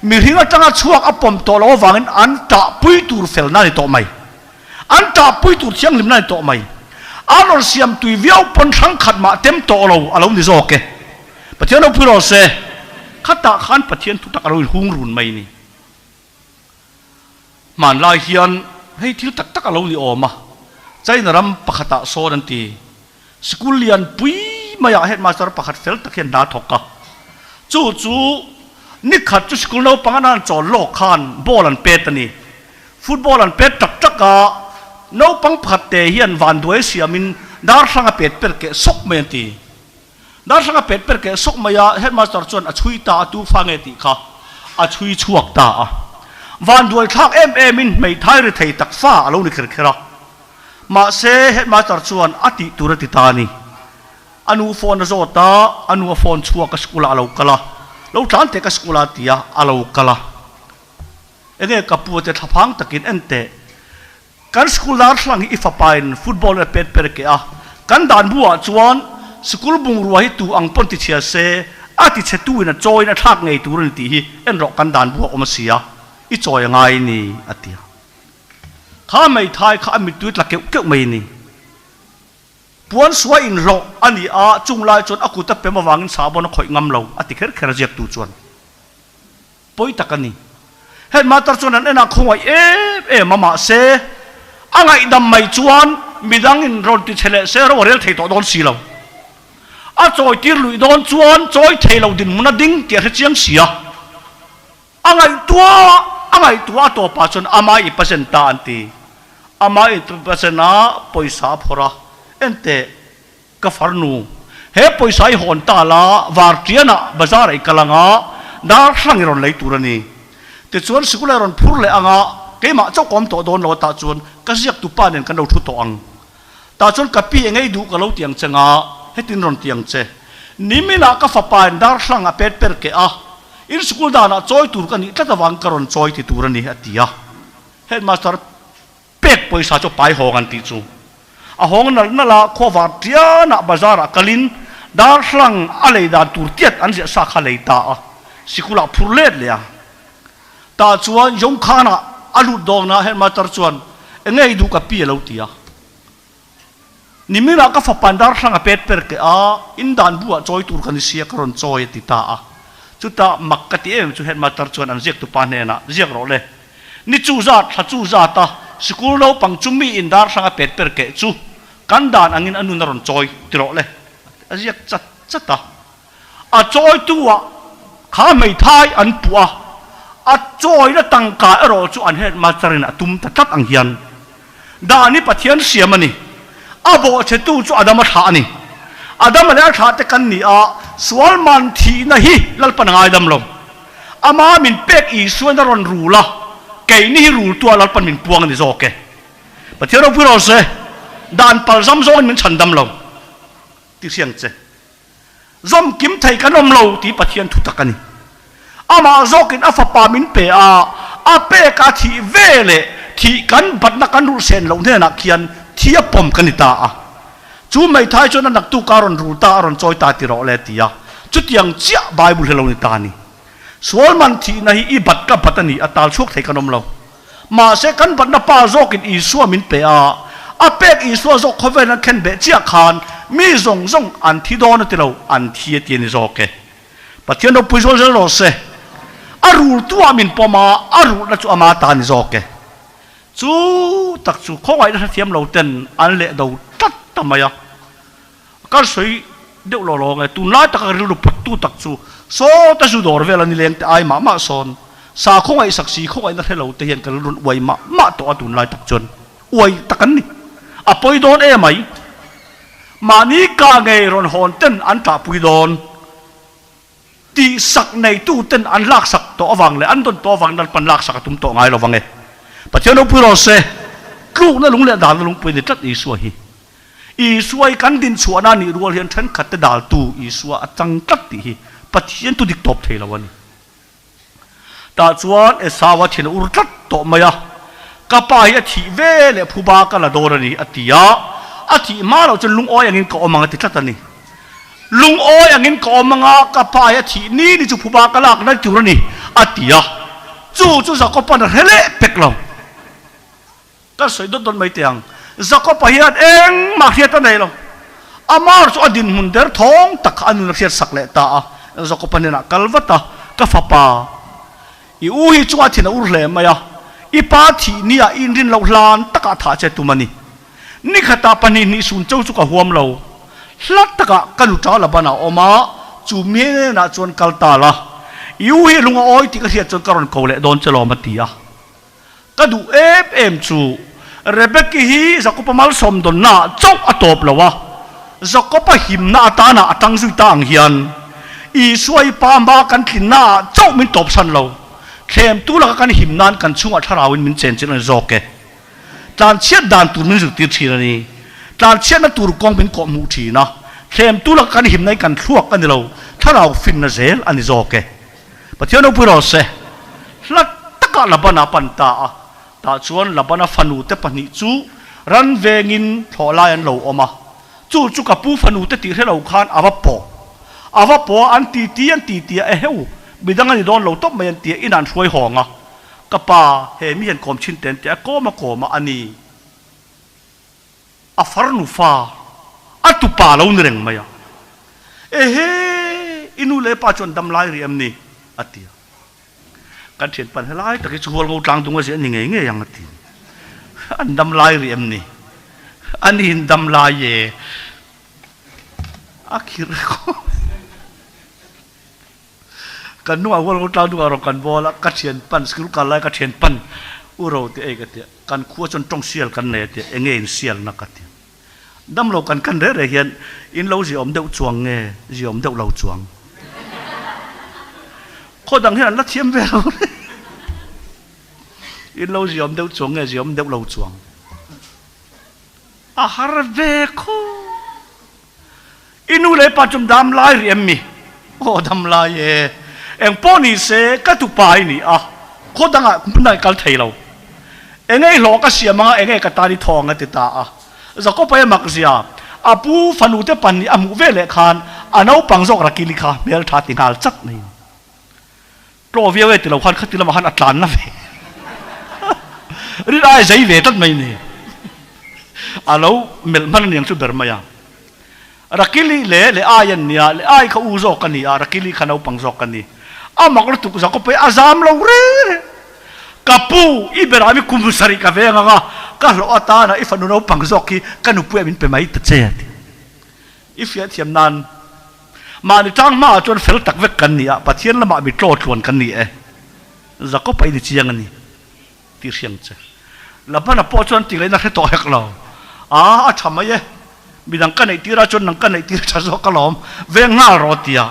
A: Mihring aṭanga chhuak a pawm tawh loh avangin an ṭahpui tur felna a ni tawh mai. An ṭahpui tur thianghlimna a ni tawh mai. An rawn siam tui viau pawn hrang khat mah tem tawh lo a lo ni zawk e. Pathian ropui rawh se. Khatah khan Pathian thutak a lo inhung run mai ni. Hmanlai hian hei thil tak tak a lo ni awm a, China ram pakhatah sawn an ti. Sikul lian pui maiah headmaster pakhat fel tak hian hna thawk a. Chu chu nikhat chu sikul naupang an han chawl lawk khan ball an pet a ni. Football an pet tak tak a, naupang pakhat te hian vanduai siamin darthlang a pet per keh sawk mai an ti. Darthlang a pet per keh sawk mai a, headmaster chuan a chhui ta a, tu fa nge tih kha a chhui chhuak ta a. Vanduai thlak em em in hmeithai ri thei tak fa a lo ni kher kher a. Mahse, headmaster chuan a tih tur a ti ta a ni. A nu phone a zawt a, a nu a phone chhuak a school ah a lo kal a, lo tlan teh ka school ah a ti a, a lo kal a. Enge ka pu a ti thlaphang takin en teh. Kan school darthlang hi i fapa in football in a pet per keh a, kan dan bu ah chuan sikul bungrua hi tu ang pawn ti chhia se, a ti chhe tu in a chawi in a thlak ngei tur a ni tih hi en rawh kan dan bu ah awm a si a, i chawi a ngai ni a ti a. Kha hmeithai kha a mittui tla keuh keuh mai ni. Puan suai inhlawh a ni a, chung lai chuan a kut a pem avangin sahbawn a khawih ngam lo a ti kher kher a ziaktu chuan. Pawi tak a ni. Headmaster chuan an enah khawngaih em em a, mahse, a ngaihdam mai chuan midangin rawn ti che leh se ro a rel thei tawh dawn si lo. A chawi tir luih dawn chuan chawi thei lo dinhmun a ding tih a hre chiang si a. A ngaihtuah a ngaihtuah a tawpah chuan ama i pasent ta an ti. Ama i pasent a pawisa a phawrh a, Enteh, Ka farnu, he pawisa i hawn ta la, Vartianah bazar ah i kal anga, darthlang i rawn lei tur a ni. Tichuan sikul a rawn phur leh anga, keimah chauh ka awm tawh dawn lo tah chuan ka ziaktu pa nen kan lo thu tawh ang. Tah chuan ka pi engei duh ka lo ti ang che nga, hetin rawn ti ang che. Niminah ka fapa in darthlang a pet per keh a, In sikul danah chawi tur ka nih tlat avang ka rawn chawi ti tur a ni, a ti a. Headmaster pek pawisa chu pai hawng an tih chu. A hawng nalh nalh a, khuavar tianah bazar ah kalin darthlang a lei dan tur tiat an ziah sa kha lei ta a, sikulah phur let leh a. Tah chuan Yongkhanah a lut dawng na headmaster chuan, Enge i duh ka pi a lo ti a. Niminah ka fapan darthlang a pet per keh a, in dan bu ah chawi tur ka ni sia ka rawn chawi a ti ta a. Chutah mak ka ti em chu headmaster chuan an ziaktupa hnenah, Ziak rawh le. Ni chu zat, thla chu zat a, sikul naupang chu mi in darthlang a pet per keh chu kan dan angin a nun a rawn chawi ti rawh le. A ziak chat chat a. A chawitu ah kha hmeithai an puh a, a chawina tangka erawh chu an headmaster in a tum ta tlat ang hian Dan hi Pathian siam a ni. A bawhchhetu chu Adama thlah a ni. Adama leh a thlah te kan ni a, sual man thihna hi Lalpan a ngaidam lo. Ama min pek Isuan a rawn rul a, keini hi rultu ah Lalpan min puang a ni zawk e. Pathian ropui rawh se, dan palzam zawngin min chhandam lo ti hriang che. Zawm kim thei kan awm lo tih Pathian thu tak a ni. Amah zawkin a fapa min pe a, a pek a thih ve leh thih kan batna kan rulh sen loh hnenah khian thi a pawm ka ni ta a. Chu hmeithai chuan a naktuk a rawn rul ta, a rawn chawi ta ti rawh le ti a. Chutiang chiah Bible hi lo ni ta a ni. Sual man thihna hi i bat ka bat a ni, a tal chhuak thei kan awm lo. Mahse kan batna pa zawkin Isua min pe a, a pek Isua zawk khawvel an khen beh chiah khan mi zawng zawng an thi dawn a ti lo, an thi a ti a ni zawk e. Pathian ropui zual zel rawh se. A rultu ah min pawm a, a rulhna chu ama ta a ni zawk e. Chu tak chu khawngaihna hrethiam lo ten an leh do tlat ta mai a. Ka sawi deuh lo lawng e, tunlai taka ka rilru pawttu tak chu sawta zu dawr vel a ni leng te ai mah mah sawn sa khawngaih sak si khawngaihna hre lo te hian ka rilru uai mah mah tawh a tunlai tak chuan uai tak an ni. A pawi dawn e mai. Mahni ka ngei rawn hawn ten an ṭahpui dawn. Tih sak neitu ten an laksak tawh avang leh an dawn tawh avang Lalpan laksak a tum tawh ngai lo vang e. Pathian ropui rawh se, tlukna lung leh dalna lungpui a ni tlat Isua hi. Isua hi kan dinchhuahna nih rual hian thenkhat te daltu Isua a chang tlat tih hi Pathian tu dik tawp thei lo a ni. Tah chuan Esau a thin a ur tlat tawh mai a, Ka pa hi a thih ve leh phuba ka la dawn a ni, a ti a. A thih hma loh chuan lungawi angin ka awm ang a ti tlat a ni. Lungawi angin ka awm ang a, ka pa hi a thih ni ni chu phuba ka lak nai tur a ni, a ti a. Chu chu Jakoba'n a hre leh pek lo. Ka sawi dawt dawt mai teh ang. Jakob-a hian engmah hriat a nei lo. Amar chu a dinhmun der thawng tak kha a nun a hriat sak leh ta a. Jakob-a hnenah kal vat a, Ka fapa, i u hi chungah thin a ur hle mai a, i pa thih nia i inrin loh hlan takah thah che tum a ni. Ni khatah pahnihnih sun cho chu ka huam lo. Hla takah ka nuṭa Laban a awm a, chu mi hnenah chuan kal ta la. I u hi lung a awi tih ka hriat chuan ka rawn ko leh dawn che lawm a ti a. Ka duh em em chu Rebeki hi Jakopa malsawm dawnna ah chauh a tawp lo a, Jakopa himna atana a tang zui ta ang hian Isua i pa hma kan tlinna ah chauh min tawpsan lo. Thlemtu laka kan him nan kan chhungah thlarauin min chenchilh a ni zawk e. Tlanchhiat dan tur min zirtir thin a ni. Tlanchhiatna tur kawng min kawhhmuh thin a, thlemtu laka kan himna hi kan thluak a ni lo, thlarau finna zel a ni zawk e. Pathian ropui rawh se. Hla takah Labana a pan ta a, tah chuan Labana fanute pahnih chu ran vengin thlawhlai an lo awm a. Chu chu ka pu fanute tih hre lo khan a va pawh. A va pawh a, an titi an titi a, eheu, midang a ni dawn lo tawp mai an ti a, inah an hruai hawng a. Ka pa, he mi hian kawm chin te an ti a, kawm a kawm a, a ni. A farnu fa, a tupa lo ni reng mai a. Ehe, i nu leh pa chuan dam lai rih em ni? a ti a. Kan thianpan helai tak hi chu hual ngo tlang dung a ziah ni ngei ngei ang a ti. An dam lai rih em ni? A niin dam lai e. A khirh khawp. Kan hnungah hual ngo tlang dungah rawn kan bawl a, ka thianpan, school kal lai ka thianpan u ro tih ei ka ti a. Kan khua chuan tawng sial kan nei a ti a, enge in sialna ka ti. Damlo kan kan reh reh hian in lo ziawm deuh chuang nge ziawm deuh lo chuang? Khaw dang hian an la thiam ve lo reng. In lo ziawm deuh chuang nge ziawm deuh lo chuang? A har ve khawp. I nu leh pa chum dam lai rih em mi? Aw dam lai e. Eng pawh ni se ka tupa i ni a, khaw dangah hmun dangah i kal thei lo. Enge i hlawh ka siam anga enge ka tan i thaw ang a ti ta a. Jakob-a i mak zia, a pu fanute pahnih a hmuh ve leh khan a naupang zawk Rakili kha hmeltha ti nghal chat mai. Tlaw viau e ti lo khan khati lamah khan a tlan na ve. Rin ai zai ve tlat mai ni. A lo melh hman aniang chu ber mai a. Rakili leh leh ai an nia, leh ai kha u zawk a ni a, Rakili kha naupang zawk a ni. A mak lutuk Jakob pawh hi a zam lo reng reng. Ka pu, i berah mi kum sarih ka veng ang a, ka hlawh atana i fanu naupang zawk hi ka nupui ah min pe mai ta che a ti. I fiahthiam nan Mahni tang hmaah chuan fel tak vek kan ni a, Pathian lamah mi tlaw tluan kan ni e. Jakob-a i ni chiang a ni tih hriang che. Labana pawh chuan ti ngaihna hre tawh hek lo. A, a tha mai e. Midang ka neih tirah chuan nang ka neih tir tha zawk alawm, veng nghal rawh tia.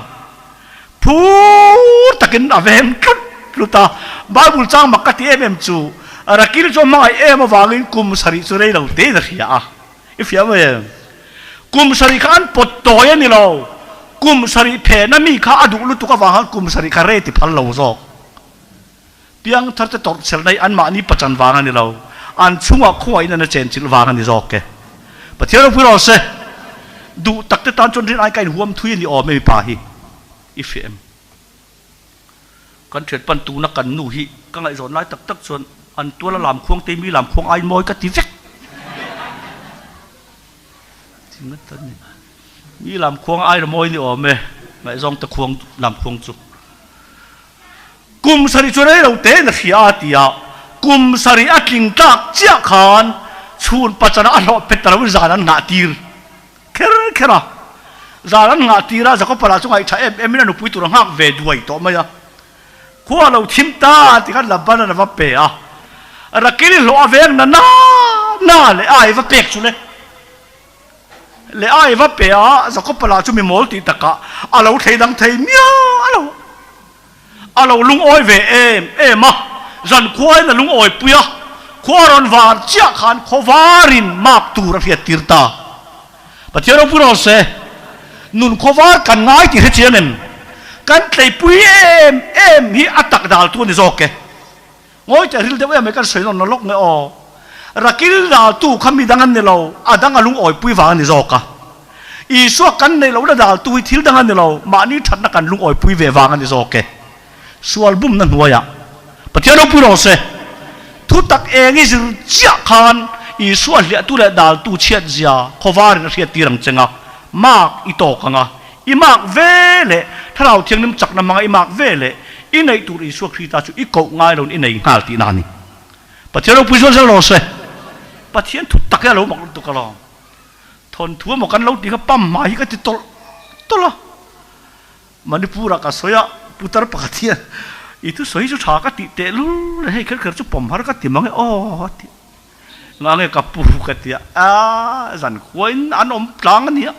A: Phur takin a veng tlut tlut a. Bible chang mak ka ti em em chu, Rakil chu a hmangaih em avangin kum sarih chu rei lo tein a hria a. I fiah mai em? Kum sarih kha an pawt tawi a ni lo. Kum sarih phehna mi kha a duh lutuk avang khan kum sarih kha rei ti phal lo zawk. Piangthar te tawrh chhelna hi anmahni pachan vang a ni lo. An chhungah khuain an a chenchilh vang a ni zawk e. Pathian ropui rawh se. Duh tak te tan chuan rin ai ka inhuam thui a ni awm e mipa hi. I fiah em? Kan thian pan tuna kan nu hi ka ngaihzawn lai tak tak chuan an tuala lam khuang te mi lam khuang ai mawi ka ti vek. Mi lam khuang ai mawi ni awm e, ngaihzawng te khuang lam khuang chu. Kum sarih chu rei lo te in a hria a ti a, kum sarih a tling tlak chiah khan chhun pachana a hlawh pet ta lo in zan an nghah tir. Kher kher a, zan an nghah tir a, Jakob lah chu ngaihṭha em em in a nupui tur a nghak ve duai tawh mai a. Khua a lo thim ta ti khan Laban an a va pe a, Rakili hlawh a veng na na na leh a i va pek chu le. Leh a i va pe a, Jakob lah chu mi mawl tih takah a lo thlei dang thei miah lo. A lo lungawi ve em em a, zankhuain a lungawi pui a, khua rawn var chiah khan khaw varin mak tur a hriat tir ta. Pathian ropui rawh se, nun khaw var kan ngai tih hre chiang em? Kan tleipui em em hi a tak dal tu a ni zawk e. Ngawi teh ril deuh em mai kan sawi nawn lawk nge aw. Rakil daltu kha mi dang an ni lo, a dang a lungawipui vang a ni zawk a. Isua kan neih lohna daltu hi thil dang a ni lo, mahni thatna kan lungawipui ve vang a ni zawk e. Sual bumna hnuaiah Pathian ropui rawh se. Thu tak eng i zir chiah khan Isua hliahtu leh daltu chhiat zia khawvarin a hriat tir ang cheng a, mark i tawk ang a. I mak ve leh Thlarau Thianghlim chakna hmanga i mak ve leh i neih tur Isua Krista chu i koh ngai loin i nei nghal tihna a ni. Pathian ropui zual zel rawh se. Pathian thu tak hi a lo mak lutuk alawm. Thawnthu emaw kan lo tih kha pam hma hi ka ti tawlh tawlh a. Manipur ah ka sawi a, putar pakhat hian i thusawi chu tha ka tih tehlul e, hei kher kher chu pawm har ka ti mang e aw a ti. Nga nge ka pu ka ti a, a zan khuain an awm tlang a nia.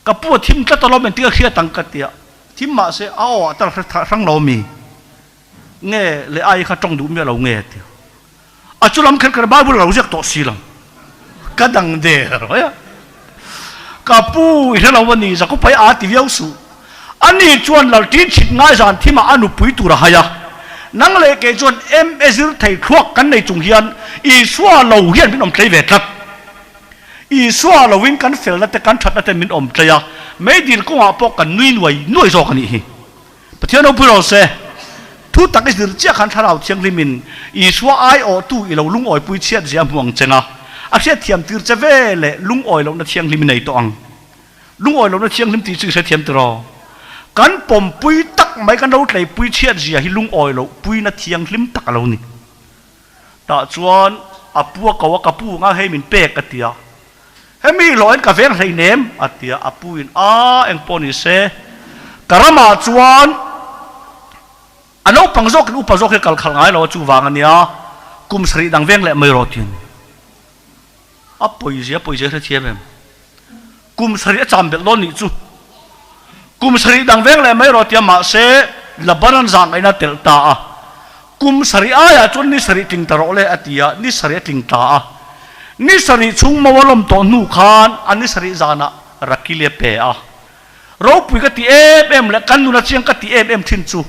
A: Ka pu a thim tlat alawm engtin ka hriat ang ka ti a, thim mahse a aw ah tal hre hrang lo mi nge leh ai kha tawng duh miah lo nge a ti a, a chu lam kher kher Bible a lo ziak tawh si lo ka dang der mai a, ka pu i hre lo a ni Jakob-a hi aa ti viau suh, ani chuan lalṭin chhit ngai zan thimah a nupui tur a hai a, nang leh kei chuan MA zir thei thluak kan nei chung hian Isua lo hian min awm tlei ve tlat. Isua lovin kan felna te kan thatna te min awm tlei a, meidil kawngah pawh kan nui nuai nuai zawk a nih hi. Pathian ropui rawh se, thu tak i zir chiah khan Thlarau Thianghlimin Isua aiawhtu i lo lungawipui chhiat zia hmu ang cheng a, a hriatthiam tir che ve leh lungawi lohna thianghlim i nei tawh ang. Lungawi lohna thianghlim tih chu i hrethiam tiraw? Kan pawmpui tak mai kan lo tleipui chhiat zia hi lungawi loh puina thianghlim tak a lo ni. Tah chuan a pu a ko a, ka pu nga hei min pek a ti a. Hemi hlawhin ka veng hleinem a ti a, a pu in a eng pawh ni se ka ramah chuan a naupang zawkin upa zawk hi kal khalh ngai lo a chuvang a nia, kum sarih dang veng leh mai rawh tiin a pawizia pawizia hrethiam em? Kum sarih a cham belh dawn nih chu. Kum sarih dang veng leh mai rawh tia mahse Laban an zah ngaihna a telh ta a. Kum sarih aiah chuan ni sarih tling ta rawh le a ti a, ni sarih a tling ta a. Ni sarih chhung mo a lawm tawh hnu khan a ni sarih zanah Rakili a pe a. Ropui ka ti em em leh kan nuna chiang ka ti em em thin chu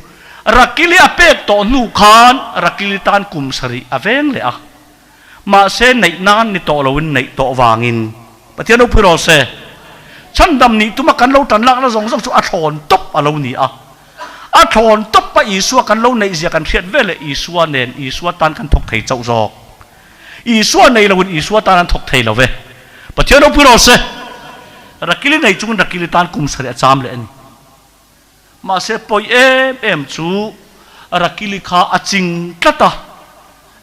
A: Rakili a pek tawh hnu khan Rakili tan kum sarih a veng leh a. Mahse neih nan ni tawh loin neih tawh vangin Pathian ropui rawh se. Chhandam nih tuma kan lo tan lakna zawng zawng chu a thlawn tawp a lo ni a. A thlawn tawp a Isua kan lo neih zia kan hriat ve leh Isua nen Isua tan kan thawk thei chauh zawk. Isua nei loin Isua tan an thawk thei lo ve. Pathian ropui rawh se. Rakili nei chungin Rakili tan kum sarih a cham leh a ni. Mahse pawi em em chu Rakili kha a ching tlat a,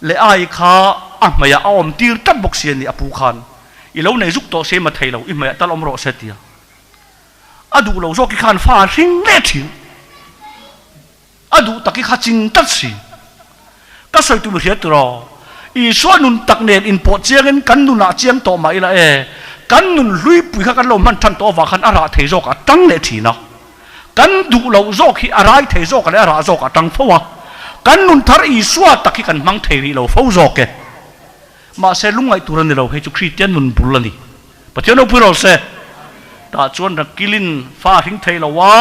A: Leai kha a hmeiah a awm tir tlat bawk si a ni a pu khan. I lo nei zuk tawh se ma thei lo, i hmeiah tal awm rawh se tia. A duh lo zawk i khan fa a hring leh thin. A duh tak i kha ching tlat si. Ka sawi tum i hria tiraw? Isua nun tak nen inpawh chiangin kan nunah chiang tawh mah ila e, kan nun hluipui kha kan lo hman than tawh avang khan a rah thei zawk a tang leh thin a. Kan duh loh zawk hi a rai thei zawk leh a rah zawk a tang fo a. Kan nun thar Isua tak hi kan hmang thei rih lo fo zawk e. Mahse lungngaih tur a ni lo, hei chu Kristian nun bul a ni. Pathian ropui rawh se. Tah chuan Rakilin fa hring thei lo a,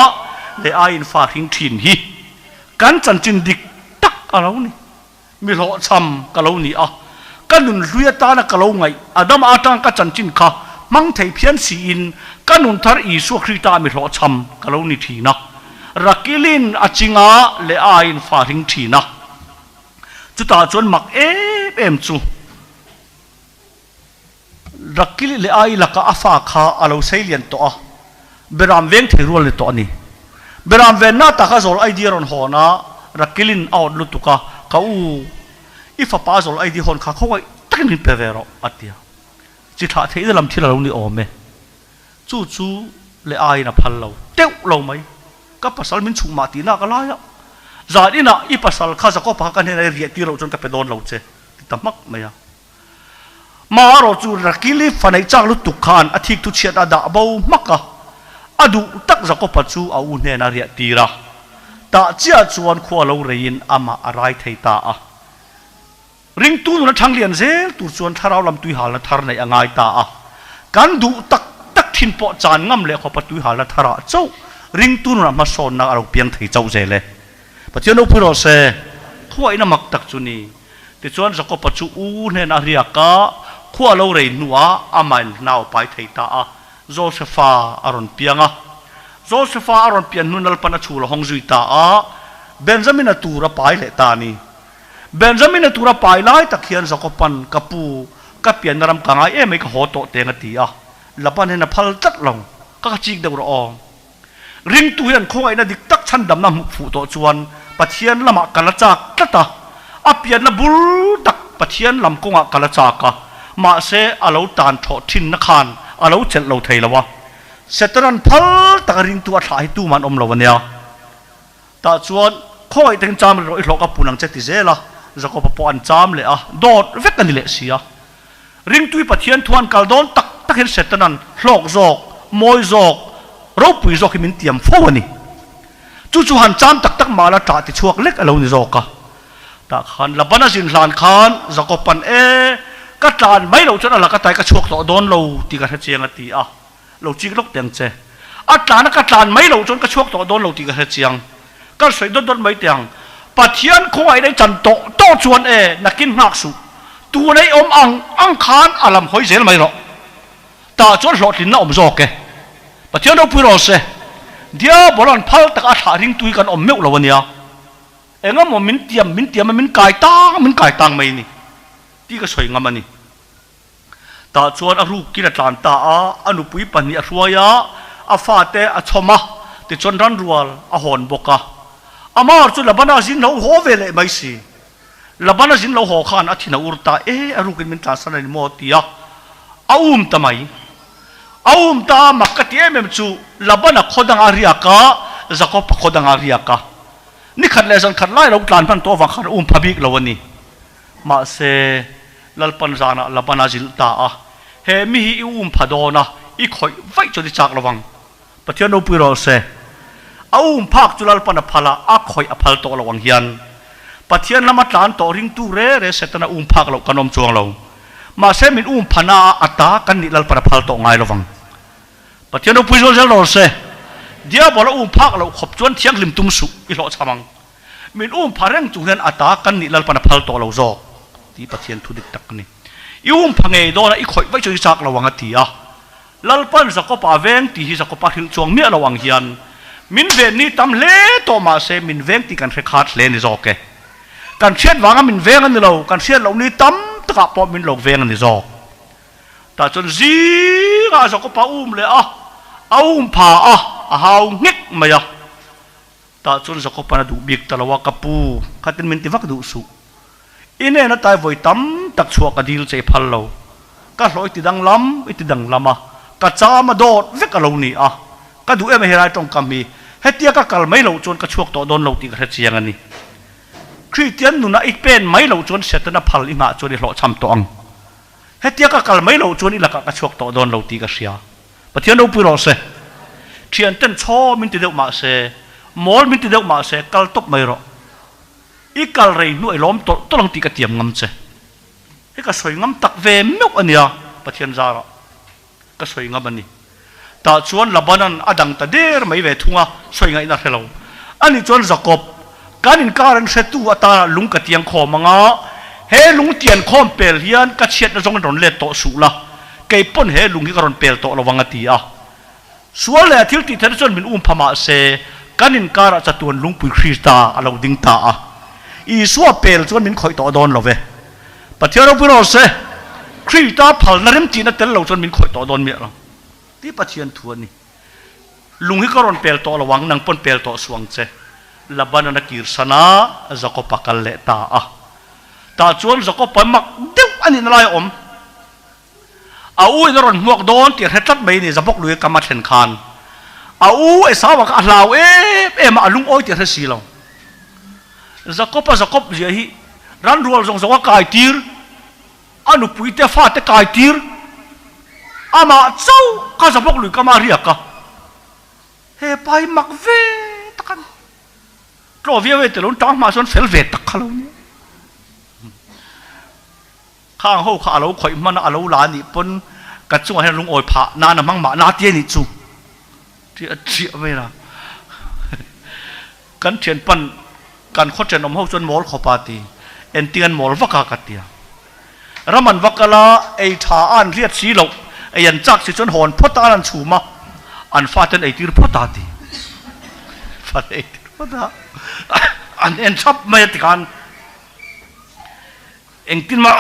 A: leh aiin fa hring thin hi kan chanchin dik tak a lo ni. Mi hlawhchham ka lo ni a, ka nun hlui atana ka lo ngaih Adama atanga ka chanchin kha hmang thei phian siin ka nun thar Isua Krista mi hlawhchham ka lo ni thin a. Rakilin a chinga leh aiin fa hring thin a. Chutah chuan mak em em chu. Rakili leh Ai laka a fa kha a lo sei lian tawh a, Beram veng thei rual ni tawh a ni. Beram venna tak a zawl ID a rawn hawn a, Rakilin a awt lutuk a, Ka u, i fapa a zawl ID hawn kha khawngaih takin min pe ve rawh, a ti a. Chi thlah theihna lam thil a lo ni awm e. Chu chu leh Aiin a phal lo teuh lo mai. Ka pasal min chhuk mah tihna ka lai a, zan inah i pasal kha Jakob-a kha ka hnenah i riah tir loh chuan ka pe dawn lo che, ti ta hmak mai a. Marawh chu Rakili fa neih chak lutuk khan a thik thu chhiat a dah bo hmak a, a duh tak Jakob-a chu a u hnenah a riah tir a. Tah chiah chuan khua lo reiin amah a rai thei ta a. Ringtu nuna thang lian zel tur chuan thlarau lam tuihalna thar neih a ngai ta a. Kan duh tak tak thin pawh chan ngam leh khawpa tuihalna tharah chauh ringtu nunah hmasawnna a lo piang thei chauh zel e. Pathian ropui rawh se, khuaina mak tak chu ni. Tichuan Jakob-a chu u hnenah a riak a, khua a lo rei hnuah amahin nau a pai thei ta a, Josefa a rawn piang a. Josefa a rawn pian hnu Lalpan a chhul a hawng zui ta a, Benjamina tur a pai leh ta a ni. Benjamina tur a pai lai tak hian Jakob-a'n, Ka pu, ka pianna ram ka ngai em mai ka haw tawh teng a ti a. Laban hian a phal tlat lo, Ka ka chik deuh rawh aw. Ringtu hian khawngaihna dik tak chhandamna hmuh fuh tawh chuan Pathian lamah kal a chak tlat a, a pianna bul tak Pathian lam kawngah kal a chak a, mahse a lo tan thawh thinna khan a lo chelh lo thei lo a. Setanan phal taka ringtu a thlah hi tuman awm lo a nia. Tah chuan khawngaih takin cham rih rawh i hlawh ka pun ang che ti zel a, Jakob-a pawh an cham leh a, dawt vek a ni leh si a. Ringtui Pathian thu an kal dawn tak tak hian Setanan hlawk zawk, mawi zawk, ropui zawk hi min tiam fo a ni. Chu chu han cham tak tak mah la ṭah ti chhuak lek a lo ni zawk a. Tah khan Labana zin hlan khan Jakob-a'n E, ka tlan mai loh chuan a laka tai ka chhuak tawh dawn lo tih ka hre chiang a ti a. Lo chik lawk teh ang che. A tlana ka tlan mai loh chuan ka chhuak tawh dawn lo tih ka hre chiang. Ka sawi dawt dawt mai teh ang. Pathian khawngaihna i chan tawh tawh chuan e, nakin nghak suh. Tuna i awm ang ang khan a lam hawi zel mai rawh. Tah chuan hlawhtlinna awm zawk e. Pathian ropui rawh se. Diabola'n phal taka a thlah ringtu hi kan awm meuh lo a nia. Engemaw min tiam min tiam a min kai tang min kai tang mai ni tih ka sawi ngam a ni. Tah chuan a rukin a tlan ta a, a nupui pahnih a hruai a, a fate a chhawm a, tichuan ranrual a hawn bawk a. Amar chu Labana zin lo haw ve leh mai si. Labana zin lo haw khan a thin a ur ta, E, a rukin min tlansan a ni maw? ti a, a um ta mai. A um ta a, mak ka ti em em chu Labana khaw dangah a riak a, Jakob-a khaw dangah a riak a. Ni khat leh zan khat lai lo tlan hman tawh avang khan a um pha bik lo a ni. Mahse, Lalpan zanah Laban a zilh ta a, He mi hi i um pha dawn a, i khawih vaih chuan i chak lo vang. Pathian ropui rawh se. A um phak chu Lalpan a phal a, a khawih a phal tawh lo ang hian. Pathian lama tlan tawh ringtu re re Setana um phak loh kan awm chuang lo. Mahse, min um phana a a ta kan nih Lalpan a phal tawh ngai lo vang. Pathian ropui zual zel rawh se. Diabol a um phak loh khawp chuan thianghlim tum suh i hlawhchham ang. Min um pha reng chung hian a ta kan nih Lalpan a phal tawh lo zawk tih Pathian thu dik tak a ni. I um pha ngei dawn a, i khawih vaih chu i chak lo ang a ti a. Lalpan Jakopa veng tih hi Jakopa hrilh chuang miah lo ang hian min ven ni tam hle tawh mah se min veng tih kan hre khat hle ni zawk e. Kan hriat vanga min veng a ni lo, kan hriat loh ni tam takah pawh min lo veng a ni zawk. Tah chuan zingah Jakopa um leh a, a um pha a, a hau nghek mai a. Tah chuan Jakopa'n a duh bik ta lo a, Ka pu, khatin min ti vak duh suh. I nen a tai vawi tam tak chhuah ka dil che i phal lo. Ka hlawh i ti danglam, i ti danglam a, ka cham a dawt vek a lo ni a. Ka duh em a helai tawngkam hi, hetia ka kal mai loh chuan ka chhuak tawh dawn lo tih ka hre chiang a ni. Kristian nunah i pen mai loh chuan Setana phal i nghah chuan i hlawhchham tawh ang. Hetia ka kal mai loh chuan i lakah ka chhuak tawh dawn lo tih ka hria. Pathian ropui rawh se. Thianten chhaw min ti deuh mah se, mawl min ti deuh mah se, kal tawp mai rawh. I kal rei hnuai lawm tawlh tawlh ang tih ka tiam ngam che. Hi ka sawi ngam tak ve meuh a nia, Pathian zarah ka sawi ngam a ni. Tah chuan Labanan a dang ta der mai ve thung a, sawi ngaihna hre lo. Ani chuan Jakob, kan inkar an hretu atana lung ka tiang khawm ang a, he lung tian khawm pel hian ka chhiatna zawngin rawn let tawh suh la, kei pawn he lung hi ka rawn pel tawh lo ang a ti a. Sual leh a thil tih theihna chuan min um pha mah se, kan inkarah chatuan lungpui Krista a lo ding ta a. Isua pel chuan min khawih tawh dawn lo ve. Pathian ropui rawh se, Krista phalna remtihna tel lo chuan min khawih tawh dawn miah lo. Tih Pathian thu a ni. Lung hi ka rawn pel tawh lo ang, nang pawn pel tawh suh ang che. Laban-an a kirsan a, Jakob-a kal leh ta a. Tah chuan Jakob-a mak deuh a nihna lai a awm. A u in a rawn hmuak dawn tih a hre tlat mai a ni, Zabawk lui kam a thlen khan. A u Esau-a kha a hlau em em a, a lungawi tih a hre si lo. Jakob-a Jakob zia hi ran rual zawng zawng a kai tir, a nupui te fate kai tir, amah chauh kha Zabawk lui kam a riak a. He pa hi mak ve tak a ni. Tlaw viau e tilo, tang hmah chuan fel ve tak kha lo nia. Khang ho kha a lo khawih hman a, a lo la a nih pawn ka chungah hian lungawi phah nan a hmang mah na ti a nih chu tih a chiah mai a. Kan thian pan kan khaw thenawm ho chuan mawl khawp a ti, engtin an mawl vak a ka ti a. Ram an va kal a, ei tha a an riat si loh, ei an chak si chuan hawn phawt a an chhum a, an fate an eitir phawt a ti. Fate eitir phawt a, an en thap mai a tikhan. Engtin mah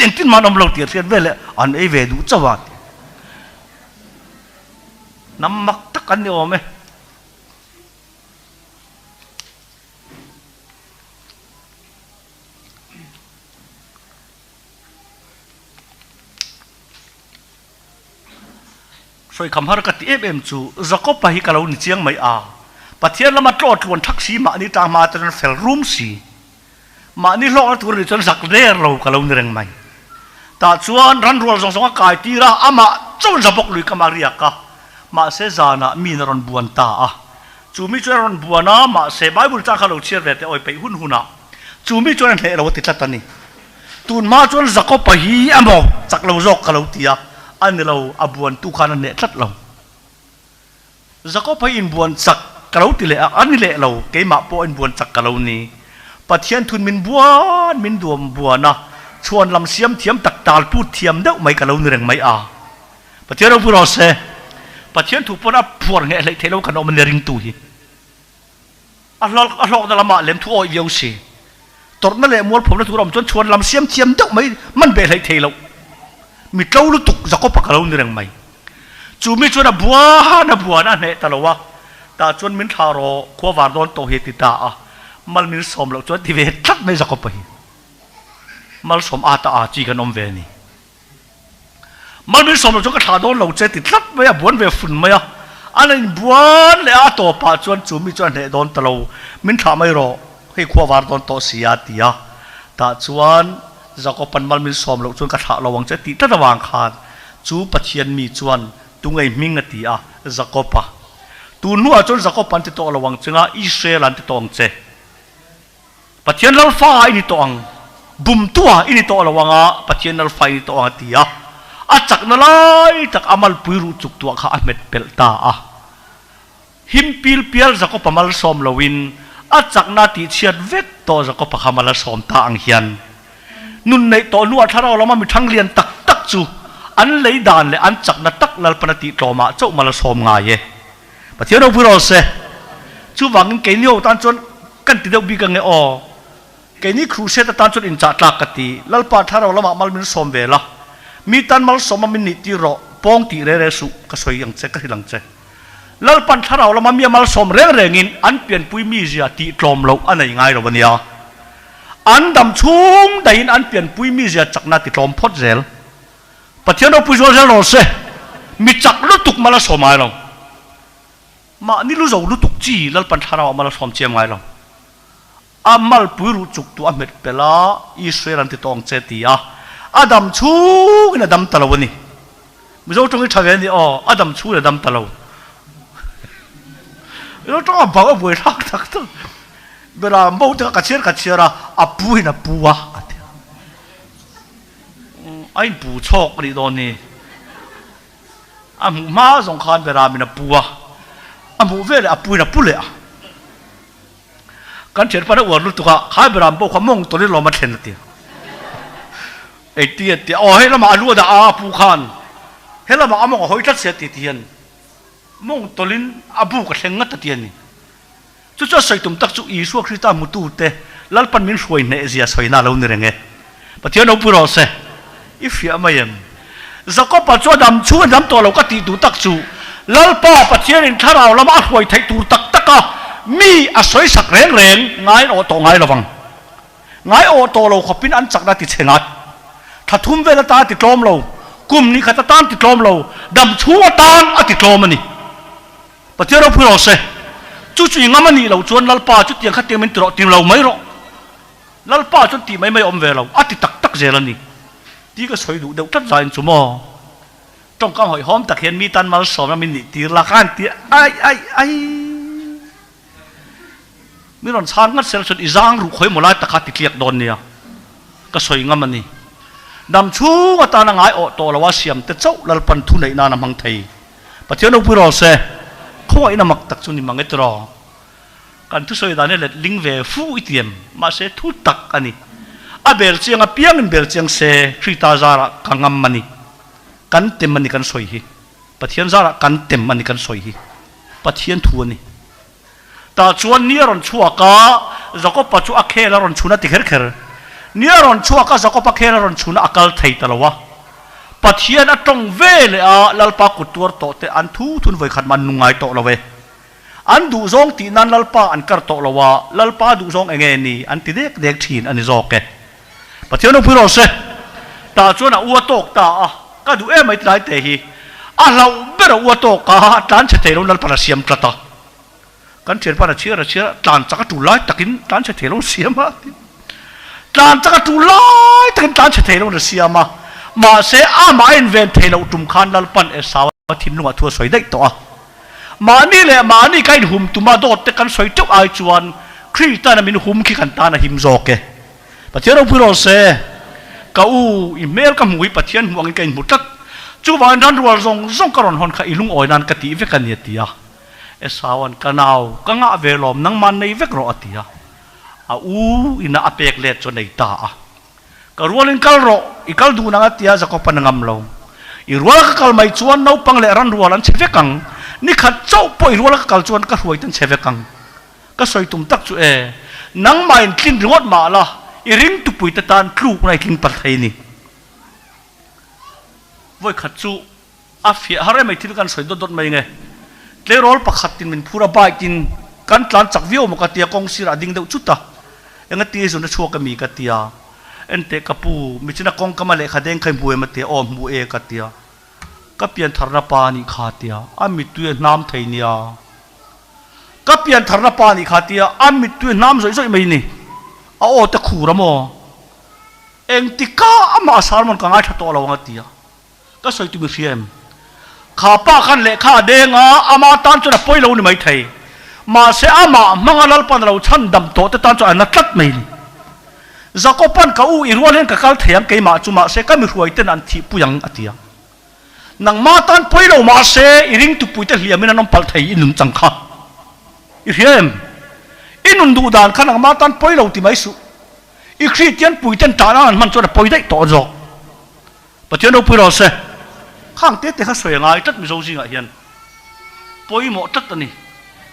A: engtin mah an awm lo tih a hriat vel leh an ei ve duh chauh a ti. Hnam mak tak an ni awm e. Sawikham har ka ti em em chu Jakob-a hi ka lo ni chiang mai a. Pathian lama tlaw tluan thak si mahni tang hma te chuan fel rum si. Mahni hlawkna tur a nih chuan zak der lo ka lo ni reng mai. Tah chuan ran rual zawng zawng a kai tir a, amah chuan Zabawk lui kam a riak a. Mahse zanah miin a rawn buan ta a. Chu mi chuan a rawn buan a, mahse Bible chang kha lo chhiar ve teh awi peih hun hunah chu mi chuan a hneh lo a ti tlat a ni. Tun hma chuan Jakob-a hi emaw chak lo zawk ka lo ti a, a ni lo, a buantu khan a hneh tlat lo. Jakob hi inbuan chak ka lo ti leh a, a ni leh lo, keimah pawh inbuan chak ka lo ni. Pathian thun min buan, min duam buan a, chhuan lam siam thiam tak tal put thiam deuh mai ka lo ni reng mai a. Pathian ropui rawh se, Pathian thu pawn a phuar ngheh hleih theih lo kan awm a ni ringtu hi. A hlawk a hlawkna lamah lem thu awih viau si. Tawrhna leh mualphawmna tur a awm chuan chhuan lam siam thiam deuh mai man beh hleih thei loh. Mi tlo lutuk Jakob-a ka lo ni reng mai. Chu mi chuan a buan a buan a hneh ta lo a, tah chuan min thlah rawh khua var dawn tawh hi a ti ta a. Mal min sawm loh chuan ti ve tlat mai Jakob-a hi. Malsawm a ta a chi kan awm ve a ni. Malminsawm lo chuan ka thlah dawn lo che ti tlat mai a, buan ve fun mai a. A la inbuan leh a, a tawpah chuan chu mi chuan a hneh dawn ta lo, min thlah mai rawh, hei khua var dawn tawh si a ti a. Tah chuan Jakob-a'n Malminsawm loh chuan ka thlah lo ang che tih tlat avang khan chu Pathian mi chuan Tungei hming a ti a, Jakob-a. Tun hnuah chuan Jakob-a an ti tawh lo ang che nga, Israel-a an ti tawh ang che. Pathian lalfa i ni tawh ang, bumtua i ni tawh lo ang a, Pathian lalfa i ni tawh ang a ti a. A chakna lai tak a malpui ruh chuk tuah kha a hmet pelh ta a. Him pil pial Jakopa malsawm loin a chakna tihchhiat vek tawh Jakopa kha mal a sawm ta ang hian nun neih tawh hnuah thlarau lama mi thanglian tak tak chu an lei dan leh an chakna tak Lalpan a tih tlawmah chauh mal a sawm ngai e. Pathian ropui rawh se. Chuvangin keini ho tan chuan kan ti deuh bik ange aw. Keini Crusade atan chuan inchah tlak ka ti. Lalpa thlarau lamah mal min sawm ve la. Mi tan malsawma min nih tir rawh. Pawng tih re re suh. Ka sawi ang che, ka hrilh ang che. Lalpan thlarau lama mi a malsawm reng rengin an pianpui mizia tih tlawm loh a nei ngai lo a nia. An dam chhung daihin an pianpui mizia chakna ti tlawm phawt zel. Pathian ropui zual zel rawh se. Mi chak lutuk mal a sawm ngai lo. Mahni lu zo lutuk chi Lalpan thlarau ah mal a sawm chiam ngai lo. A malpui ruh chuk tu a hmet pel a, Israel an ti tawng che ti a, a dam chhungin a dam ta lo a ni. Mizo tawng hi tha ve a ni aw, a dam chhungin a dam ta lo. Mizo tawng a bang a buai thlak tak tak. Bera mo te kha ka chhiar ka chhiar a, a pu in a pu a a ti a. A inpu chhawk a nih dawn ni. A hmuh hma zawng khan Bera min a pu a, a hmuh veleh a pu in a pu leh a. Kan thianpa na uar lutuk a, khai beram pawh kha mawng tawlin lawm a thlen a ti. Engti a ti a, aw hei lamah a lu a dah a, a pu khan he lamah a mawng a hawi tlat sia ti ti hian mawng tawlin a buk a thleng ngat a ti a ni. Chu chu a sawi tum tak chu Isua Krista hmutute Lalpan min hruai hneh zia sawina a lo ni reng e. Pathian ropui rawh se. I hriah mai em? Jakoba chu a dam chhung a dam tawh lo ka tih duh tak chu Lalpa Pathianin thlarau lama a hruai theih tur tak taka mi a sawi sak reng reng ngai awh tawh ngai lovang. Ngai awh tawh lo khawpin an chakna ti chhe ngat. Thla thum vel atan a ti tlawm lo, kum ni khat atan ti tlawm lo, dam chhung atan a ti tlawm a ni. Pathian ropui rawh se. Chu chu i ngam a nih loh chuan Lalpa chutiang khatiang min ti rawh ti lo mai rawh. Lalpa chuan tih mai mai a awm ve lo, a ti tak tak zel a ni. Ti ka sawi duh deuh tlat zaiin chu maw? Tawngkam hawihhawm tak hian mi tan malsawmna min nih tir la khan ti ai ai ai. Mi rawn chhan ngat sel chuan i zang ruh khawi maw lai tak kha ti tliak dawn nia. Ka sawi ngam a ni. Dam chhung atana ngai awh tawh lo a siam te chauh Lalpan thu neih nan a hmang thei. Pathian ropui rawh se. Khawngaihna mak tak chu ni mang e tiraw. Kan thusawi dan hi let ling ve fu i ti em? Mahse thu tak a ni. A bel chiang apiangin bel chiang se Krita zarah ka ngam a ni. Kan tem a ni kan sawi hi. Pathian zarah kan tem a ni kan sawi hi. Pathian thu a ni. Tah chuan ni a rawn chhuak a, Jakoba chu a khel a rawn chhun a ti kher kher. Ni a rawn chhuak a, Jakoba khel a rawn chhun a, a kal thei ta lo a. Pathian a tawng ve leh a, Lalpa kut tuar tawh te an thu thun vawikhat mah an nung ngai tawh lo e. An duhzawng tih nan Lalpa an kar tawh lo a, Lalpa duhzawng eng nge ni an ti dek dek thin a ni zawk e. Pathian ropui rawh se. Tah chuan a u a tawk ta a, ka duh em mai tilai te hi. A hlauh ber a u a tawk a, tlan chhe thei lo Lalpan a siam tlat a. Kan thianpan a chhiar a chhiar a, tlan chak a tul lai takin tlan chhe thei lo a siam a. Tlan chak a tul lai takin tlan chhe thei lo a siam a. Mahse amah a inven thei loh tum khan Lalpan Esau a thinlungah thu a sawi daih tawh a. Mahni leh mahni ka inhum tuma dawt te kan sawi teuh ai chuan Kristana min hum khi kan tan a him zawk e. Pathian ropui rawh se. Ka u, i hmel ka hmu hi Pathian hmuh angin ka inhmu tlat. Chuvangin ranrual zawng zawng ka rawn hawn kha i lungawi nan ka tih vek a ni a ti a. Esaua'n, Ka nau, ka ngah ve lawm, nangmah nei vek rawh a ti a. A u ina a pek let chu a nei ta a. Ka rualin kal rawh, i kal duh nang a tia Jakob-an a ngam lo. I ruala ka kal mai chuan naupang leh ran rual an chhe vek ang. Ni khat chauh pawh i ruala ka kal chuan ka hruai te an chhe vek ang. Ka sawi tum tak chu e, nangmah in tlin ringawt mah la, i ring tupui te tan tlukna i tling pal thei ni. Vawi khat chu a fiah har em ai thil kan sawi dawt dawt mai nge. Tleirawl pakhat in min phur a bike in kan tlan chak viau maw ka tia kawng sirah a ding deuh chut a. Enga ti zun a chhuak ami ka tia. Enteh ka pu, michina kawng kama lehkha deng kha i hmu em a tia, aw hmu e ka tia. Ka piantharna pa anih kha tia, a mittui a hnam thei nia. Ka piantharna pa anih kha tia, a mittui a hnam zawih zawih mai ni. A aw te khur a maw? Engtika amah a sermon ka ngaithla tawh lo ang a tia. Ka sawi tu mi hria em? Kha pa khan lehkha a deng a, ama tan chuan a pawi lo ni maithei. Mahse amah hmanga Lalpan a lo chhan dam tawh te tan chuan a na tlat mai ni. Jakoban ka u i rual hian ka kal thei ang keimah chu mahse ka mi hruai ten an thih pui ang a ti a. Nangma tan pawi lo mahse i ringtupui te hliamin an awm palh thei i nun chang kha. I hria em? I nun duh dan kha nangmah tan pawi lo ti mai suh. I Kristian puiten tah nan an hman chuan a pawi daih tawh zawk. Pathian ropui rawh se. Khang te te kha sawi a ngai tlat Mizo zingah hian. Pawimawh tlat a ni.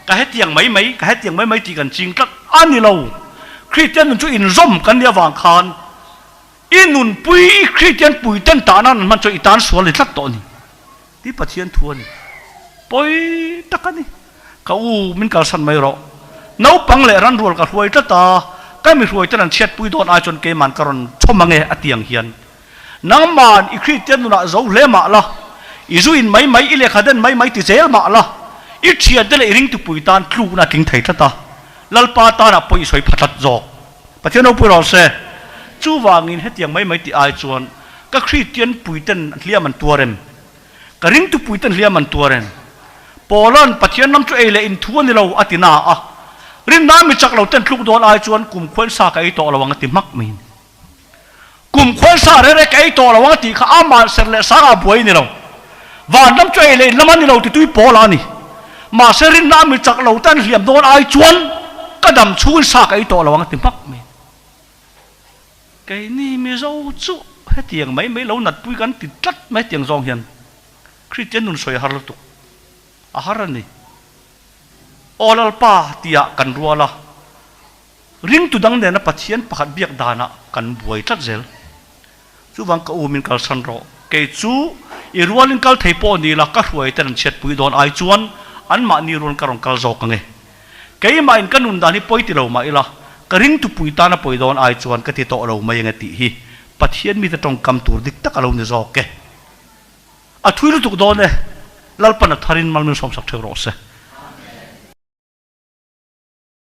A: Ka hetiang mai mai, ka hetiang mai mai tih kan ching tlat a ni lo. Kristian nun chu inzawm kan nih avang khan i nunpui, i Kristian puiten tah nan an hman chuan i tan sual ni tlat tawh a ni. Tih Pathian thu a ni. Pawi tak a ni. Ka u, min kalsan mai rawh. Naupang leh ranrual ka hruai tlat a, ka mi hruaiten an chhiatpui dawn ai chuan keiman ka rawn chhawm ange a ti ang hian. Nangman i Kristian nunah zo hle mah la, i zu in mai mai, i lehkha den mai mai ti zel mah la, i thiante leh i ringtupui tan tlukna a tling thei tlat a, Lalpa tanah pawh i sawi pha tlat zawk. Pathian ropui rawh se. Chuvangin hetiang mai mai tih ai chuan ka Kristian puiten hliam an tuar em? Ka ringtu puiten hliam an tuar em? Paula'n Pathian ram chu ei leh in thu a ni lo a ti na a, rinna mi chak lo ten tluk dawn ai chuan kum khuain sa ka ei tawh lo ang a ti hmak mai. Kum khuain sa reh reh ka ei tawh lo ang a tih kha amah ser leh sang ah buai a ni lo. Van ram chu ei leh in lam a ni lo ti tui Paula a ni. Mahse rinna mi chak lo ten hliam dawn ai chuan ka dam chhungin sa ka ei tawh lo ang a ti hmak mai. Keini Mizo chu hetiang mai mai lo natpui kan ti tlat mai tiang zawng hian Kristian nun sawi a har lutuk a har a ni. Aw Lalpa tia kan rual a, ringtu dang nena Pathian pakhat biak danah kan buai tlat zel. Chuvang ka u min kalsan rawh, kei chu i rualin kal thei pawh ni la ka hruai ten an chhiatpui dawn ai chuan anmahni rual ka rawn kal zawk ange. Keimah in ka nun dan hi pawi ti lo mah ila, ka ring tupui tan a pawi dawn ai chuan ka ti tawh lo mai ange tih hi Pathian mite tawngkam tur dik tak a lo ni zawk e. A thui lutuk dawn e, Lalpan a tharin mal min sawmsak theuh rawh se.